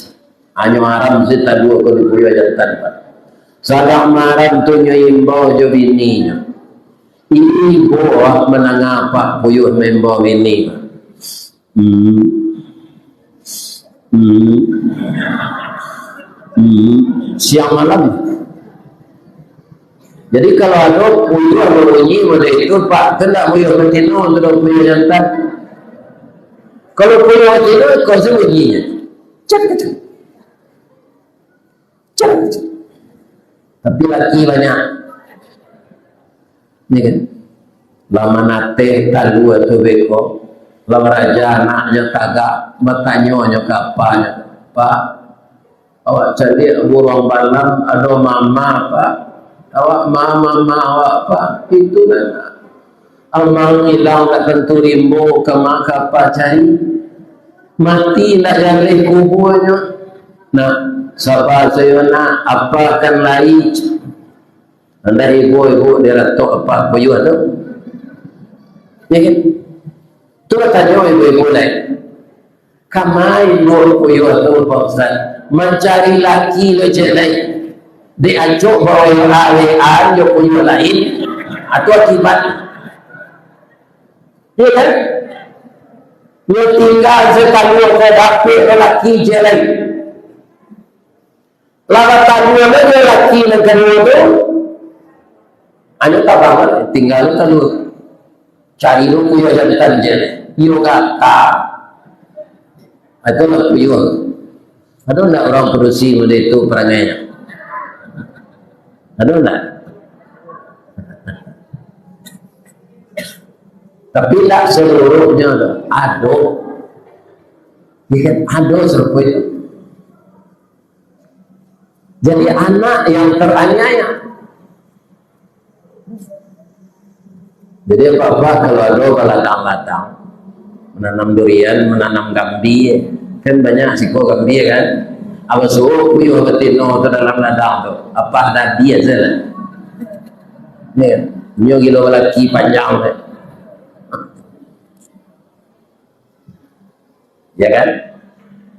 Hanyo aram se talua ko di puyuah jantan, Pak. Sadang maram tu nyo imbau jo bininyo. Ibo ah mandanga Pak Puyuah maimbau bini, Pak. Hmm. Hmm. Hmm. Siang malam. Jadi, kalau ado puyuah babunyi model itu, Pak, tu ndak puyuah batino, tu dah puyuah jantan. Kalau puyuah batino, kau se bunyinyo. Cak, cak. Tapi laki banyak. Ni kan? Lah manateh talua tu beko. Lah baraja anaknyo tagak, batanyo nyo ka apanyo, "Pak, awak caliak buruang balam, ado mama, Pak. Awak ma-, mama awak, Pak." Itu lah. Amang ilang ka tantu rimbo, ka ma ka apa cari. Mati indak jaleh kubuanyo. Nah, saba sayo nak, apa kan lai. Andak ibu-ibu diratok apa puyuah tu. Ya kan? Tu tanyo ibu-ibu lai. Kamai buruak puyuah tu, Pak Ustaz? Mancari laki lo ciek lai. Diacok bawa W A-an jo puyuah lain, atau akibat. Iya kan? Nyo tingga satalua ko dapek lo laki ciek lai. Lah batalua lo jo laki nan kaduo tu, anyo tabang, tingga lo talua. Cari lo puyuah jantan ciek lai. Iyo kaka. Itu lah puyuah. Ado ndak urang padusi model itu perangainyo? Ado ndak? Tapi ndak seluruhnyo tu. Ado. Ya kan? Ado sarupo itu. Jadi anak yang teraniaya. Jadi apa-apa kalau ado baladang-ladang, mananam durian, mananam gambia, kan banyak siko gambia kan. Apa suruh puyuah batino tu dalam ladang tu, apa ado dia sajo lah. Ni kan, nyo gilo balaki panjang tu. Ya kan?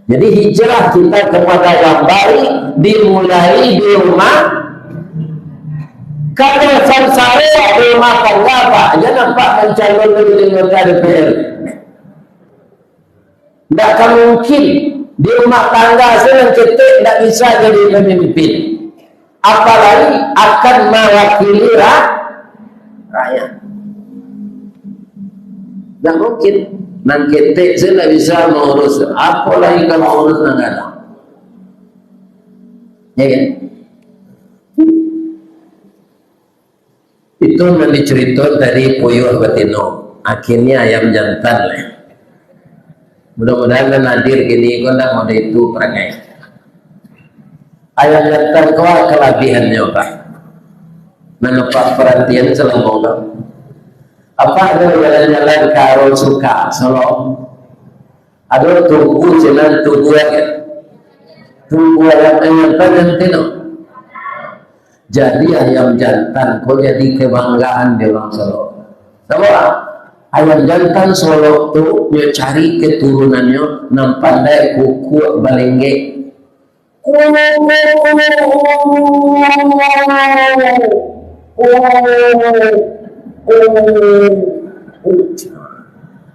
Jadi hijrah kita kepada yang baik dimulai di rumah. Kalau sansaro di rumah tangga, Pak, jan nampak mancalon jadi anggota D P R. Ndak akan mungkin di rumah tangga se nan ketek ndak bisa jadi pemimpin. Apalagi akan mawakili ra-, rakyat. Ndak mungkin. Nan ketek se ndak bisa mangurus, apo lai ka mangurus nan gadang. Ya kan? Itu nan dicarito tadi puyuah batino. Akhirnya ayam jantan lah. Mudah-mudahan nan hadir kini ko ndak model itu parangai. Ayam jantan ko kalabiahannyo, Pak. Nan lepas paratian salamo ko. Apa ado jalan-jalan ka Arul Suka, Solok? Ado tugu sinan, tugu aja. Tugu ayam, ayam jantan tino. Jadi ayam jantan ko jadi kebanggaan di urang Solok. Sabab ayam jantan Solok tu nyo cari keturunannyo nan pandai kukuak balenggek.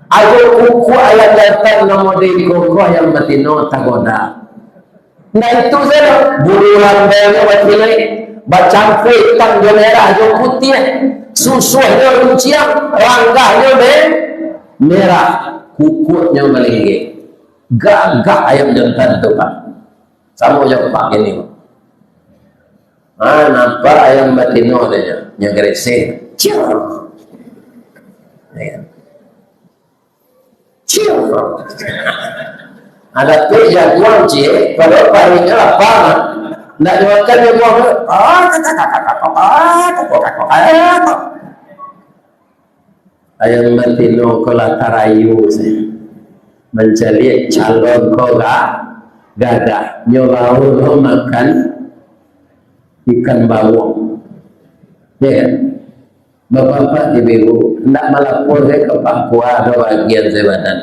Ajo kukuak ayam jantan namo di koko ayam batino tagoda. Ndak itu sajo, bulu lambainyo bakilaik, bacampua itam jo merah jo putiah, susuahnyo runciang, ranggahnyo me-, merah, kukuaknyo balenggek. Gagah ayam jantan tu, Pak. Samo jo Pak kini. Ah, nampak ayam batino tu nyo, nyo gereseh. Ciar. Ya. Ciar. Ada tu jaguang, ciek, padahal paruiknyo lapang. Ndak dimakan jaguang tu. Ah, kakak, kakak, kakak, kakak, kakak, kakak. Ayam batino ko lah tarayo se. Mancaliak calon ko ga-, gagah. Nyo baru lo makan ikan bawong. Ya kan? Bapak-bapak, ibu-ibu, ndak malapor se ka Pak Kua atau bagian se badan.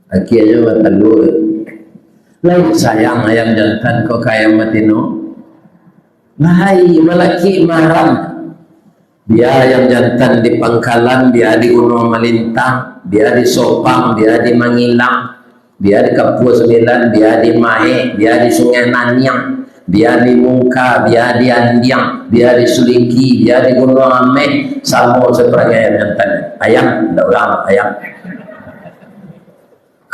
Akhirnyo batalua. Lai sayang ayam jantan ko ka ayam batino? Lai, malakik maharam. Bia ayam jantan di Pangkalan, bia di Gunuang Malintang, bia di Sopang, bia di Mangilang, bia di Kapua Sambilan, bia di Mahe, bia di Sungai Naniang, bia di Mungka, bia di Andiang, bia di Suliki, bia di Gunuang Ameh, samo saparangai ayam jantan. Ayam, ndak urang, ayam.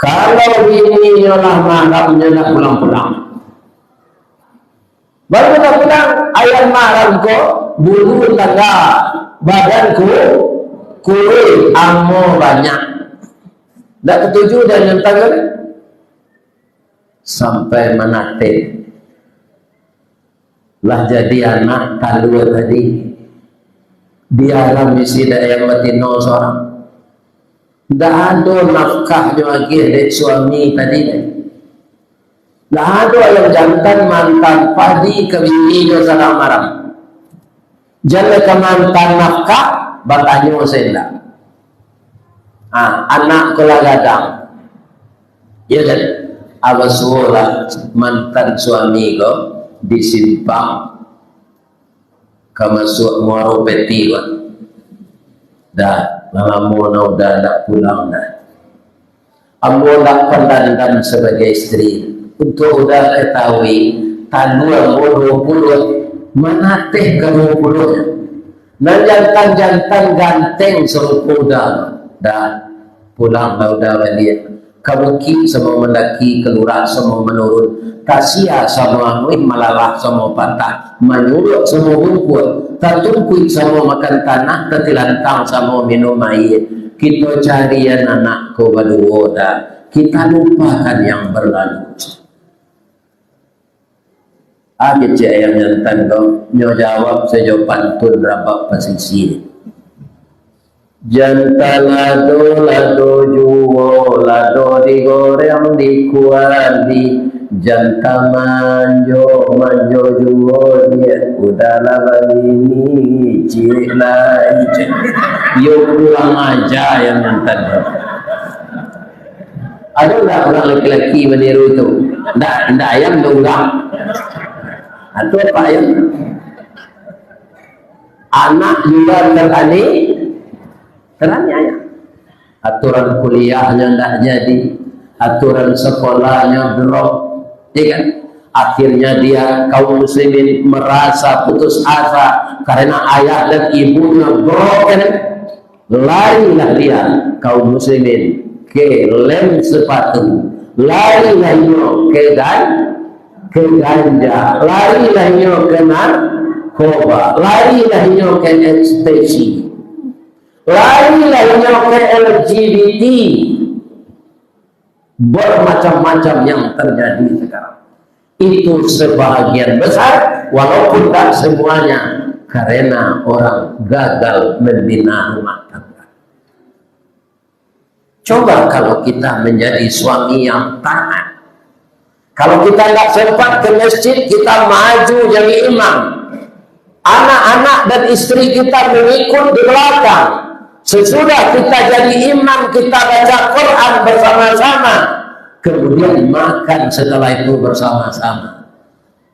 Kalau bininyo lah maharam, nyo ndak pulang-pulang. Baru ka pulang, ayam malam ko, bulu tangga, badan ku, kuruih, amo banyak. Ndak katuju jan nantang kan? Sampai manateh. Lah jadi anak talua tadi. Diaram isi dek ayam batino sorang. Ndak ado nafkahnyo agiah dek suami tadi. Ndak ado ayam jantan maantaan padi ka bininyo sadang maram. Jan ka maantaan nafkah, batanyo sajo indak. Ah, anak ko lah gadang. Iyo kan? Abasuolah mantan suami ko di simpang ka masuak Muaro Peti ko. Dah, lah lamo nah Uda ndak pulang dah. Ambo ndak pandandam sabagai istri. Untuak Uda katahui, talua ambo duo puluah, manateh ka duo puluah. Nan jantan-jantan ganteng sarupo Uda. Dah, pulanglah Uda baliak. Ka bukik samo mandaki, ka lurah samo manurun, tasia samo amuih, malalah samo patah, manyuruak samo bungkuak, tatungkuik samo makan tanah, tatilantang samo minum aia. Kito carian anak ko baduo, dah. Kita lupakan yang berlalu. Ah, kecek ayam jantan ko, nyo jawab sajo pantun rabab pasisia. Jantan lado, lado juo, lado digoreng di kuali. Jantan manjo, manjo juo, dek Uda lah babini ciek lai. Iyo kurang aja ayam jantan ko. Ado ndak urang laki-laki maniru tu? Ndak, ndak ayam tu urang. Atau apa ayam? Anak juga terani-, teraniaya. Aturan kuliahnyo ndak jadi, aturan sekolahnyo drop, ya kan? Akhirnya dia, kaum muslimin, merasa putus asa karena ayah dan ibunya broken. Larilah dia, kaum muslimin, ke lem sepatu. Larilah inyo ke gan-, ke ganja. Larilah inyo ke narkoba. Larilah inyo ke ekstasi. Larilah inyo ke L G B T. Bermacam-macam yang terjadi sekarang. Itu sebahagian besar, walaupun tak semuanya, karena orang gagal membina rumah tangga. Coba kalau kita menjadi suami yang taat. Kalau kita nggak sempat ke masjid, kita maju jadi imam. Anak-anak dan istri kita mengikut di belakang. Sesudah kita jadi imam, kita baca Quran bersama-sama. Kemudian makan setelah itu bersama-sama.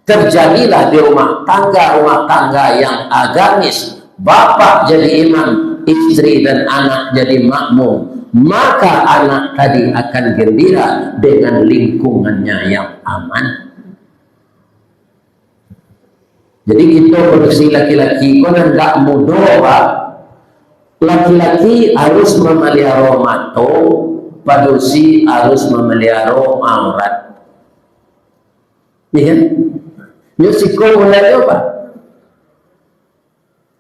Terjadilah di rumah tangga-rumah tangga yang agamis. Bapak jadi imam, istri dan anak jadi makmum. Maka anak tadi akan gembira dengan lingkungannya yang aman. Jadi, kito padusi laki-laki ko nan ndak mudo, Pak. Laki-laki harus mamaliharo mato, padusi harus mamaliharo aurat. Iya kan? Nyo siko mulai nyo, Pak.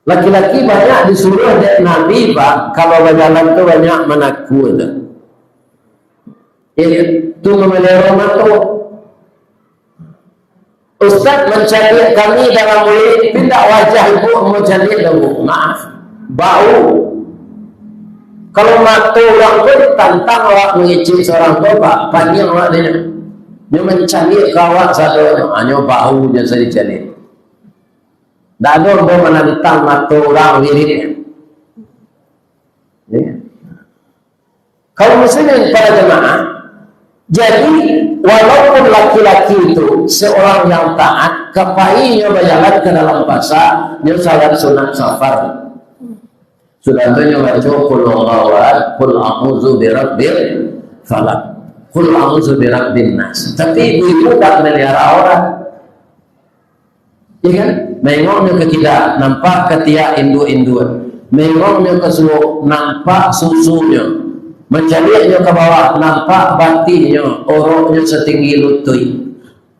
Laki-laki banyak disuruah dek Nabi, Pak, kalau bajalan tu banyak manakua tu. Iya kan? Tu mamaliharo mato. Ustaz mancaliak kami dalam muluik, pindah wajah ibu mancaliak dah, Bu. Maaf. Bau. Kalau mato urang tu ditantang awak mangecek surang tu, Pak, paniang awak tu nyo. Nyo mancaliak ka awak sadonyo, hanyo bau je sa dicaliak. Ndak ado ambo manantang mato urang wirid. Ya. Kaum muslimin para jemaah, jadi, walaupun laki-laki itu seorang yang taat, kapainyo bajalan ka dalam pasa, nyo salat sunat safar. Sudah tu nyo baco, "Qul huwallahu ahad, qul a'udzu birabbil falaq, qul a'udzu birabbin nas." Tapi ibu-ibu tak melihara aurat. Ya kan? Mengoknyo ka kida, nampak katiak induak-induak. Mengoknyo ka suok, nampak susunyo. Mancaliaknyo ka bawah, nampak batihnyo, oroknyo satinggi lutuik.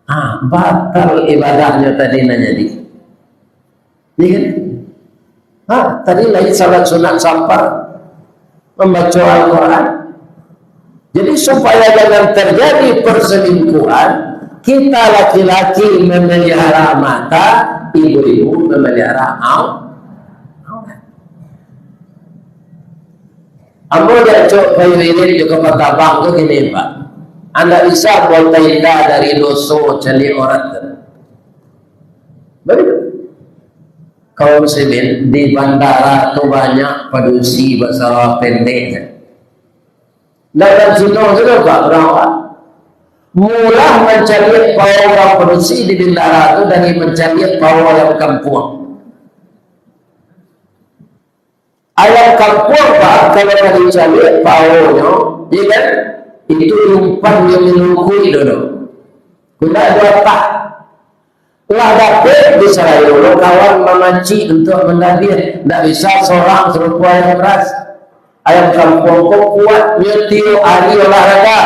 Ah, batal ibadahnyo tadi nan jadi. Iya kan? Ha, tadi lai salat sunat safar, mambaco Al-Quran. Jadi, supaya jangan terjadi perselingkuhan, kita laki-laki memelihara mata, ibu-ibu memelihara au-, aurat. Ambo diacok Pak Wirid jo Pak Tabang tu gini, Pak. Anda bisa buat tenda dari doso caliak aurat tu. Baik. Kaum muslimin, di bandara tu banyak padusi basarawa pendek. Dalam sino tu, Pak, urang, Pak. Murah mancaliak pawo urang padusi di bandara tu dari mancaliak pawo ayam kampuang. Ayam kampuang, Pak, kalau ka dicaliak pawonyo, ya kan? Itu umpan yang melungkuik dulu. Kena dua tak. Lah dapek di sarayo lo kawan mamacik untuak mandabiah. Ndak bisa sorang sarupo ayam ras. Ayam kampuang ko kuat, nyo tiok ari olahraga.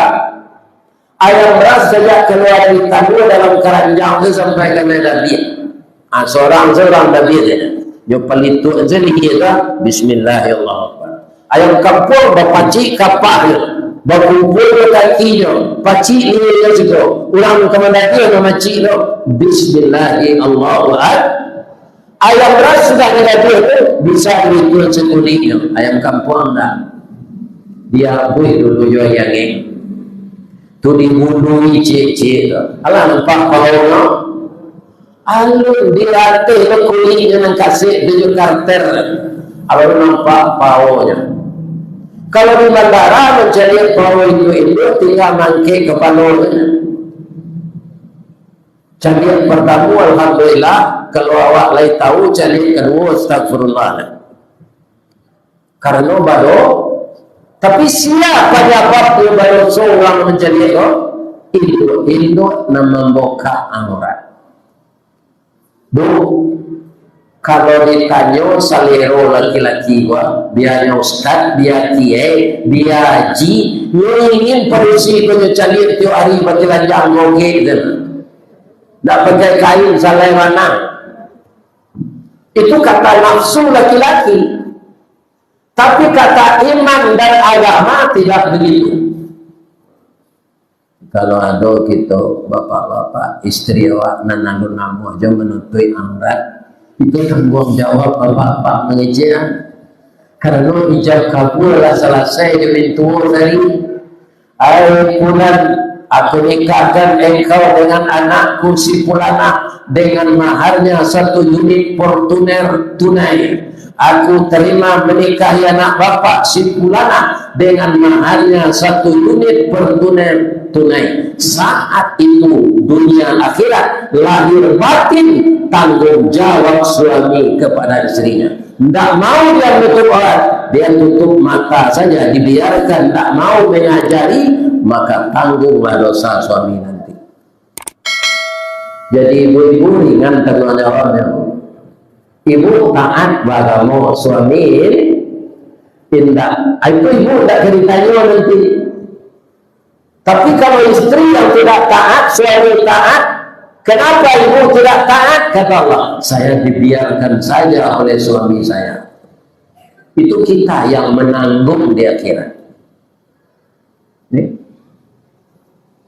Ayam ras sajak kalua dari tanua dalam karanjang tu sampai ka naik dabiah. Ah, sorang-sorang dabiah je. Nyo palituak je lihia tu, bismillahirrahmanirrahim. Ayam kampuang bapacik kapaknyo, bakumpul jo kakinyo, pacik lihia siko. Urang ka mandabiah mamacik tu, bismillahirrahmanirrahim. Ayam ras sudah didabiah tu, bisa dibunuah sakuliknyo. Ayam kampuang ndak. Diabuih dulu jo ayang, eh. Tu dibului ciek-ciek tu. Alah nampak pawonyo? Alun dilatih lo kuliknyo nan kasek tu jo karter. Alun nampak pawonyo. Kalau di bandara mancaliak pawo induak-induak, tingga maangkek kapalonyo. Caliak partamo, alhamdulillah. Kalau awak lai tahu, caliak kaduo, astagfirullah. Karano bado, tapi sia panyababnyo badoso urang mancaliak ko? Induak-induak nan mambukak aurat. Duh, kalau ditanyo salero laki-laki ko, bianyo ustaz, bia kiai, bia haji, nyo ingin padusi ko nyo caliak tiok ari batilanjang gogek tu. Ndak pakai kain, salai ranang. Itu kata nafsu laki-laki. Tapi kata iman dan agama tidak begitu. Kalau ado kito, bapak-bapak, istri awak nan alun namuah jo manutuik aurat, itu tangguang jawab bapak-bapak mangecek. Karano ijab kabul lah salasai jo mintuo tadi. Ai Fulan, aku nikahkan engkau dengan anakku si Fulanah dengan maharnya satu unit Fortuner tunai. Aku terima menikahi anak bapak si Fulanah dengan maharnya satu unit Fortuner tunai. Saat itu dunia akhirat, lahir batin, tanggung jawab suami kepada istrinya. Ndak mau dia tutup aurat, dia tutup mata saja, dibiarkan, ndak mau mengajari, maka tanggunglah dosa suami nanti. Jadi ibu-ibu ringan tanggung jawabnya. Ibu taat bagamo, suami indak. Ah, itu ibu indak ka ditanyo nanti. Tapi kalau istri yang tidak taat, suami taat, kenapa ibu tidak taat? Kata Allah, "Saya dibiarkan saja oleh suami saya." Itu kita yang menanggung di akhirat. Ni.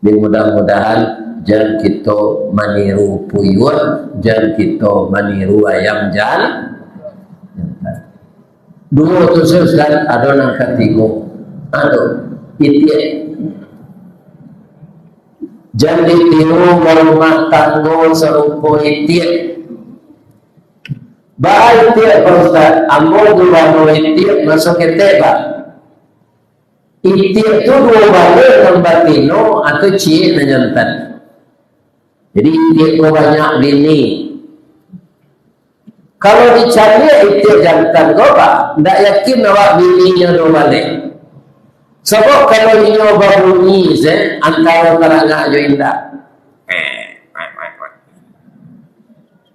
Jadi mudah-mudahan jan kito maniru puyuah, jan kito maniru ayam jan-, jantan. Duo tu, Ustaz, ado nan katigo. Ado, itiak. Jan ditiru barumah tanggo sarupo itiak. Baa itiak, Pak Ustaz? Ambo gubano itiak maso ketek, Pak. Itiak tu duo baleh nan batino atau ciek nan jantan. Jadi, itiak ko banyak bini. Kalau dicaliak itiak jantan ko, Pak, ndak yakin awak bininyo duo baleh. Sabab kalau inyo babunyi se, antaro tarangak jo indak.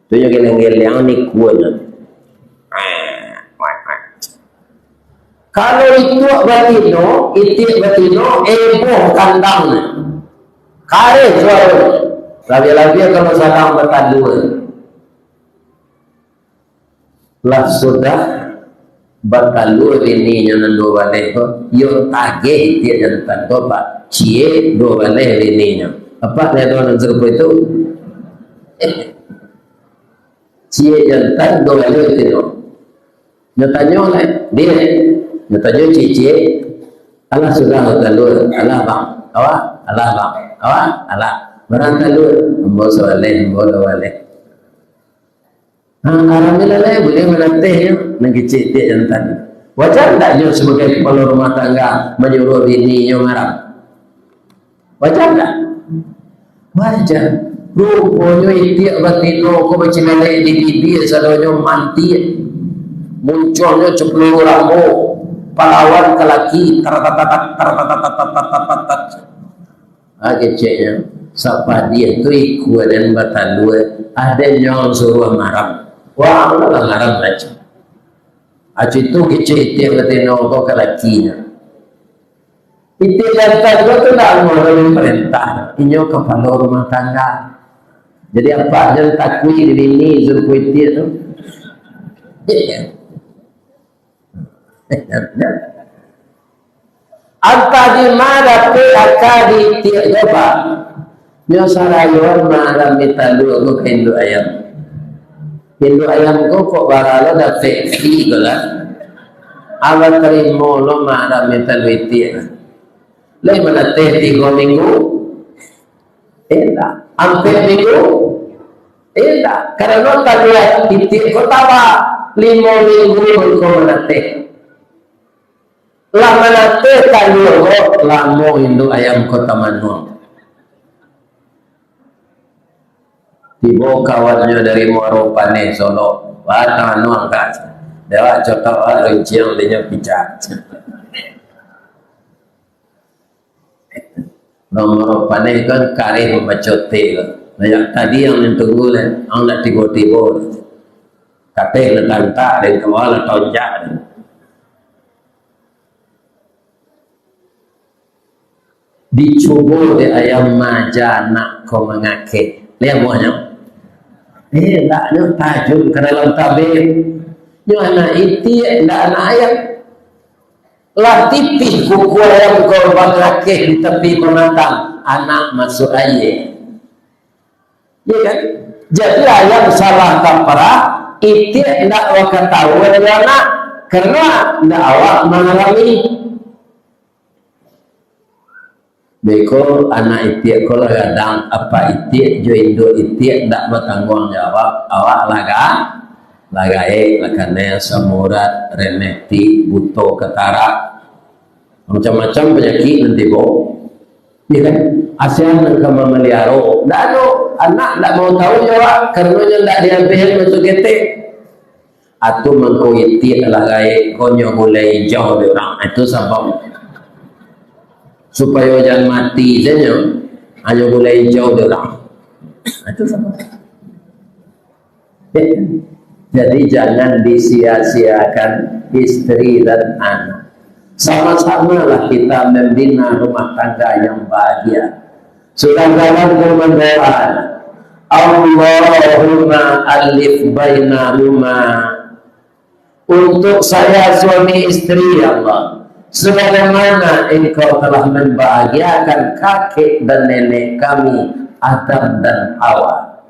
Tu nyo geleng-geleng ni kuanyo. Kalau itiak batino, itiak batino, eboh kandang. Kareh suaro. Labiah-labiah kalau sadang batalua. Lah sudah batalua bininyo nan duo baleh ko, iyo tageh itiak jantan ko, Pak. Ciek duo baleh bininyo. Apak ni ado nan sarupo itu? Ciek jantan duo baleh bitino. Nyo tanyo lai, "Diak?" Nyo tanyo ciek-ciek. "Alah sudah batalua?" "Alah, Bang." "Awak?" "Alah, Bang." "Awak?" "Alah." "Bara talua?" "Ambo sabaleh, ambo duo baleh." Nah, alhamdulillah, buliah manateh nyo, nan kecek itiak jantan. Wajar ndak nyo sabagai kapalo rumah tangga manyuruah bini nyo ngaram? Wajar ndak? Wajar. Ruponyo itiak batino ko bacilalek di bibia, sadonyo mantiak. Muncuangnyo capeluru rambo, palawan ka laki, taratatatat, taratatatat. Ah, keceknyo, sapadiah tu ikua den batalua, aden nyo suruah maram. Wah, alah maram aja. Acu itu kecek itiak batino ko ka lakinyo. Itiak jantan ko tu ndak amuah doh mamarentah, inyo kapalo rumah tangga. Jadi, apak jan takuik di bini suruah itiak tu. Iya. Antah di ma dapek aka di itiak ko, Pak. Nyo sarayoan maarami talua ko ka induak ayam. Induak ayam ko kok bara lo dapek fee ko lah. Abah tarimo lo maarami talua itiak. Lai manateh tigo minggu? Indak. Ampek minggu? Indak. Karano talua itiak ko taba limo minggu ko manateh. Lah manateh talua ko, lamo induak ayam ko tamanuang. Tibo kawannyo dari Muaro Paneh, Solok, "Wah, tamanuang, Kak." Dewak cotok, wah, runciang dinyo picak. Muaro Paneh kan kareh mambaco teh ko. Nah, yang tadi yang ditunggu lah, ang nak tibo-tibo. Kateh lah tantak, dan kawal lah tonjak. Dicubo dek ayam ma aja anak ko mangakeh. Lai amuahnyo? Eh, ndak, nyo tajun ka dalam tabeh. Nyo anak itiak, ndak anak ayam. Lah tipih kuku ayam ko mangakeh di tapi pamatang, anak masuak aia. Iya kan? Jadi ayam salah kaparah, itiak ndak bakatahuan jo anak, karano ndak awak mangarami. Beko anak itiak ko lah gadang, apak itiak jo induak itiak ndak batangguang jawab, awak lah ga-, lah gaek, lah kanai asam urat, rematik, buto katarak. Macam-macam panyakik nan tibo. Iya kan? Asian nan ka mamaliaro. Ndak ado, anak ndak mau tahu jo awak, karano nyo ndak diambiakan masuak ketek. Atu mangko itiak lah gaek ko nyo gulai ijau di urang. Itu sabab. Supayo jan mati sajo, hanyo gulai ijau di urang. Itu sabab. Jadi jangan disia-siakan istri dan anak. Sama-samalah kita membina rumah tangga yang bahagia. Sudah jalan tu mandoa, "Allahumma alif bainahuma." Untuk saya suami istri, ya Allah, sebagaimana Engkau telah membahagiakan kakek dan nenek kami, Adam dan Hawa.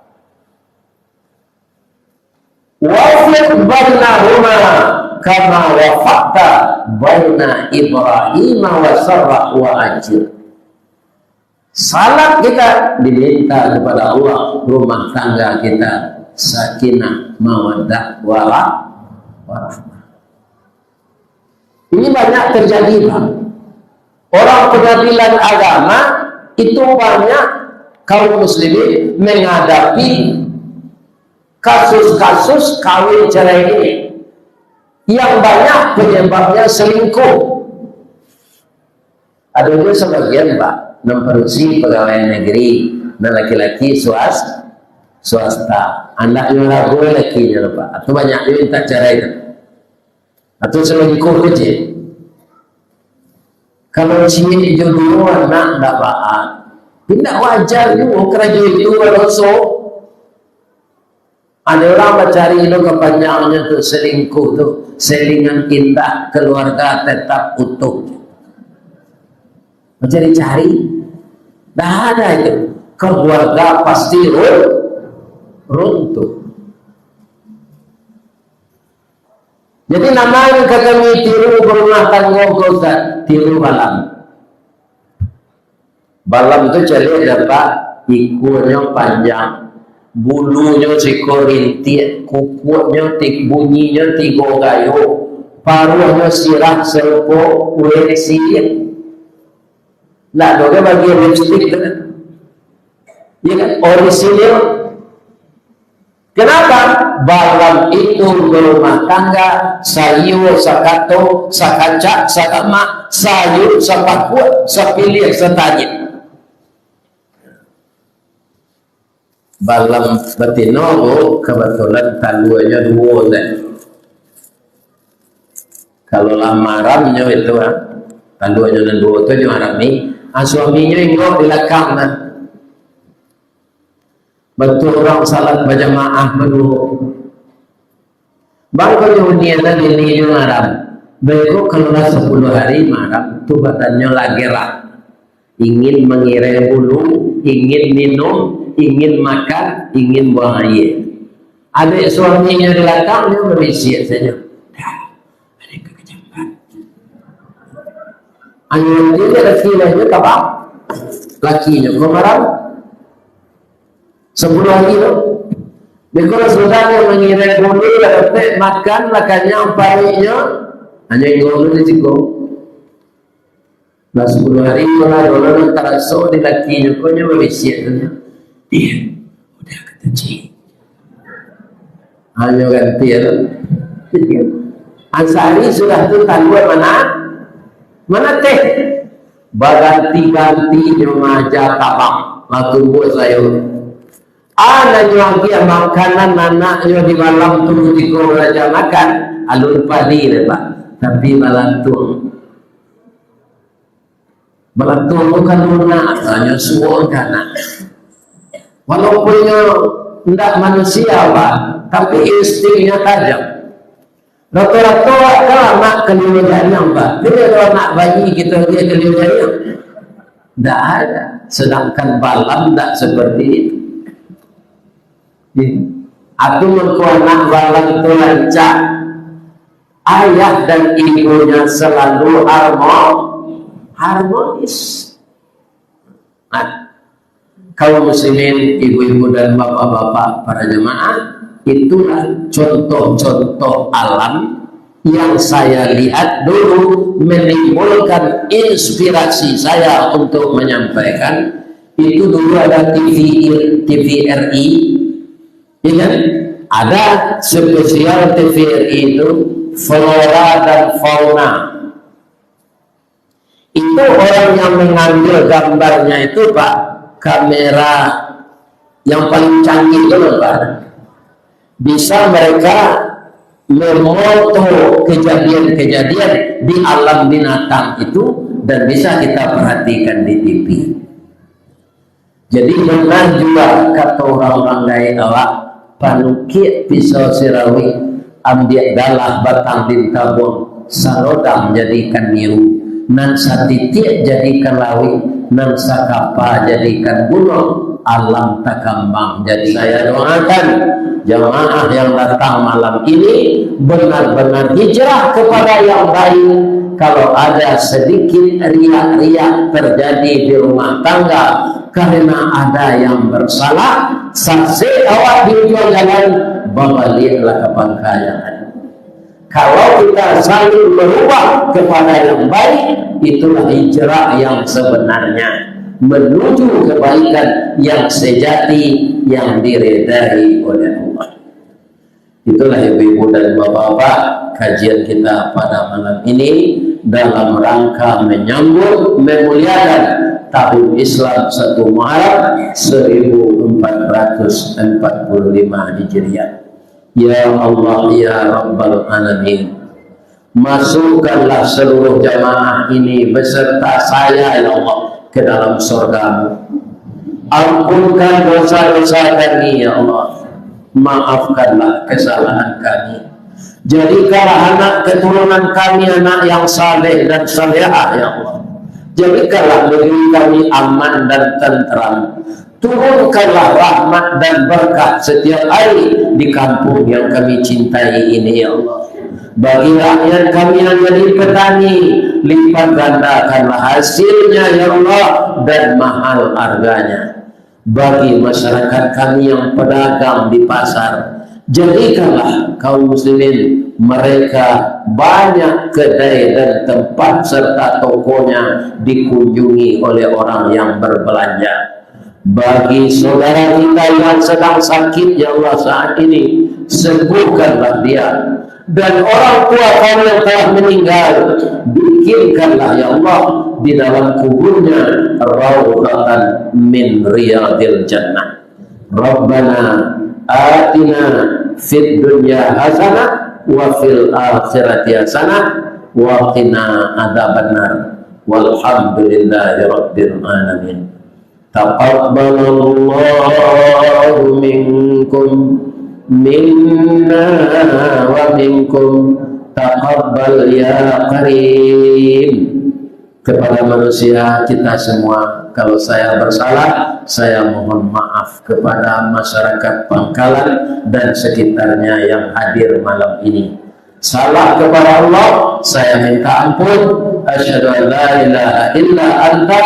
Wafiq bainahuma kama wafaqta baina Ibrahim wa Sarah wa Hajir. Salat kita diminta kepada Allah, rumah tangga kita sakinah, mawaddah, warah-, warahmah. Ini banyak terjadi, Pak. Orang pengadilan agama itu banyak kaum muslimin menghadapi kasus-kasus kawin cerai ini. Yang banyak penyebabnya selingkuh. Ado juo sabagian, Pak, nan padusi pagawai negeri, nan laki-laki swas-, swasta. Andaknyo rago lakinyo, Pak. Atau banyaknyo minta cerai tu. Atau selingkuh tu, ciek. Kalau ciek jo duo anak ndak baa. Indak wajar juo karajo itu, Alonso. Ado urang bacari lo kapanjangnyo tu, selingkuh tu, selingan indah, keluarga tetap utuh. Bacari-cari, dah ada itu. Keluarga pasti run-, runtuh. Jadi, nan ka kami tiru barumah tanggo ko, Ustaz, tiru balam. Balam tu caliak dapek, ikuanyo panjang, bulunyo siko rintiak, kukuaknyo ti-, bunyinyo tigo gayo, paruahnyo sirah sarupo ulek siriah. Ndak ado kan bagian lipstik tu kan? Ya kan? Orisinil. Kenapa? Balam itu barumah tangga, sayua sakato, sakacak, satamak, sayua sapakuak, sapiliah, satanyik. Balam batino ko kabatulan taluanyo duo tadi. Kalau lah maramnyo itu, ah, taluanyo nan duo tu jo marami, ah, suaminyo ingok di lakang nah. Bantuak urang salat bajamaah baduo. Bang, ko nyo hunian nan ini nyo maram. Beko kalau lah sapuluah hari maram, tu badannyo lah gerah. Ingin mangirai bulu, ingin minum, ingin makan, ingin buang aia. Adek suaminyo di lakang, nyo babisiak sajo. Dah, ado ka kajamban. Anyo tu je laki lah, nyo tabang. Lakinyo ko maram. Sapuluah hari tu. Beko lah sudah nyo mangirai bulu, lah dapek makan, lah kanyang paruiknyo. Anyo ingok dulu di siko. Lah sapuluah hari tu lah, dulu nan taraso di lakinyo ko, nyo babisiak tu nyo. Diam, udah kata cik. Anyo ganti ya tu. Asari sudah tu talua mana? Mana teh? Baganti-ganti nyo maja tabang, lah tumbuah sayua. Anaknyo agiah makanan anaknyo di malam tu, kutiko baraja makan, alun padi deh, Pak. Tapi balantuang. Balantuang tu kan lunak, hanyo suok ka anak. Walaupun nyo ndak manusia, Pak, tapi instingnyo tajam. Rato-rato awak kan anak kalio janiang, Pak. Jadi ado anak bayi kito dia kalio janiang. Ndak ada. Sedangkan balam ndak seperti itu. Atu mangko anak balam tu rancak. Ayah dan ibunya selalu harmo-, harmonis. Nah, kaum muslimin, ibu-ibu dan bapak-bapak, para jemaah, itulah contoh-contoh alam yang saya lihat dulu menimbulkan inspirasi saya untuk menyampaikan. Itu dulu ada T V, T V R I, ya kan? Ada spesial T V R I itu, flora dan fauna. Itu orang yang mengambil gambarnya itu, Pak, kamera yang paling canggih itu loh, Pak. Bisa mereka memoto kejadian-kejadian di alam binatang itu dan bisa kita perhatikan di T V. Jadi, bana jua kato urang-urang gaek awak, panukiak pisau sirawik, ambiak galah batang lintabuang, sarodang jadikan niru, nan satitiak jadikan lawik, nan sakapa jadikan gunuang, alam takambang jadi. Saya doakan jamaah yang datang malam ini benar-benar hijrah kepada yang baik. Kalau ada sedikit riak-riak terjadi di rumah tangga, karena ada yang bersalah, sasek awak di ujuang jalan, babaliaklah ka pangka yang ado. Kalau kita saling merubah kepada yang baik, itulah hijrah yang sebenarnya, menuju kebaikan yang sejati, yang diridai oleh Allah. Itulah, ibu-ibu dan bapak-bapak, kajian kita pada malam ini dalam rangka menyambut, memuliakan tahun Islam satu Muharram seribu empat ratus empat puluh lima Hijriah. Ya Allah, ya Rabbal Alamin, masukkanlah seluruh jamaah ini beserta saya, ya Allah, ke dalam surga-Mu. Ampunkan dosa-dosa kami, ya Allah. Maafkanlah kesalahan kami. Jadikanlah anak keturunan kami anak yang saleh dan salehah, ya Allah. Jadikanlah negeri kami aman dan tenteram. Turunkanlah rahmat dan berkah setiap hari di kampung yang kami cintai ini, ya Allah. Bagi rakyat kami yang jadi petani, lipat gandakanlah hasilnya, ya Allah, dan mahal harganya. Bagi masyarakat kami yang pedagang di pasar, jadikanlah kaum muslimin mereka banyak kedai dan tempat serta tokonya dikunjungi oleh orang yang berbelanja. Bagi saudara kita yang sedang sakit, ya Allah, saat ini, sembuhkanlah dia. Dan orang tua kami yang telah meninggal, bikinkanlah, ya Allah, di dalam kuburnya raudhatan min riyadil jannah. Rabbana atina fid dunya hasanah wa fil akhirati hasanah wa qina adzabannar. Walhamdulillahi rabbil alamin. Taqabbalallahu minkum, minna wa minkum. Taqabbal ya karim. Kepada manusia kita semua, kalau saya bersalah, saya mohon maaf. Kepada masyarakat Pangkalan dan sekitarnya yang hadir malam ini, salah kepada Allah, saya minta ampun. Asyhadu an la ilaha illa anta,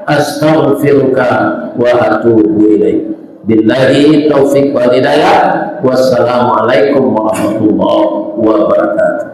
astaghfiruka wa atubu ilaik. Billahi taufik wal hidayah. Wassalamualaikum warahmatullahi wabarakatuh.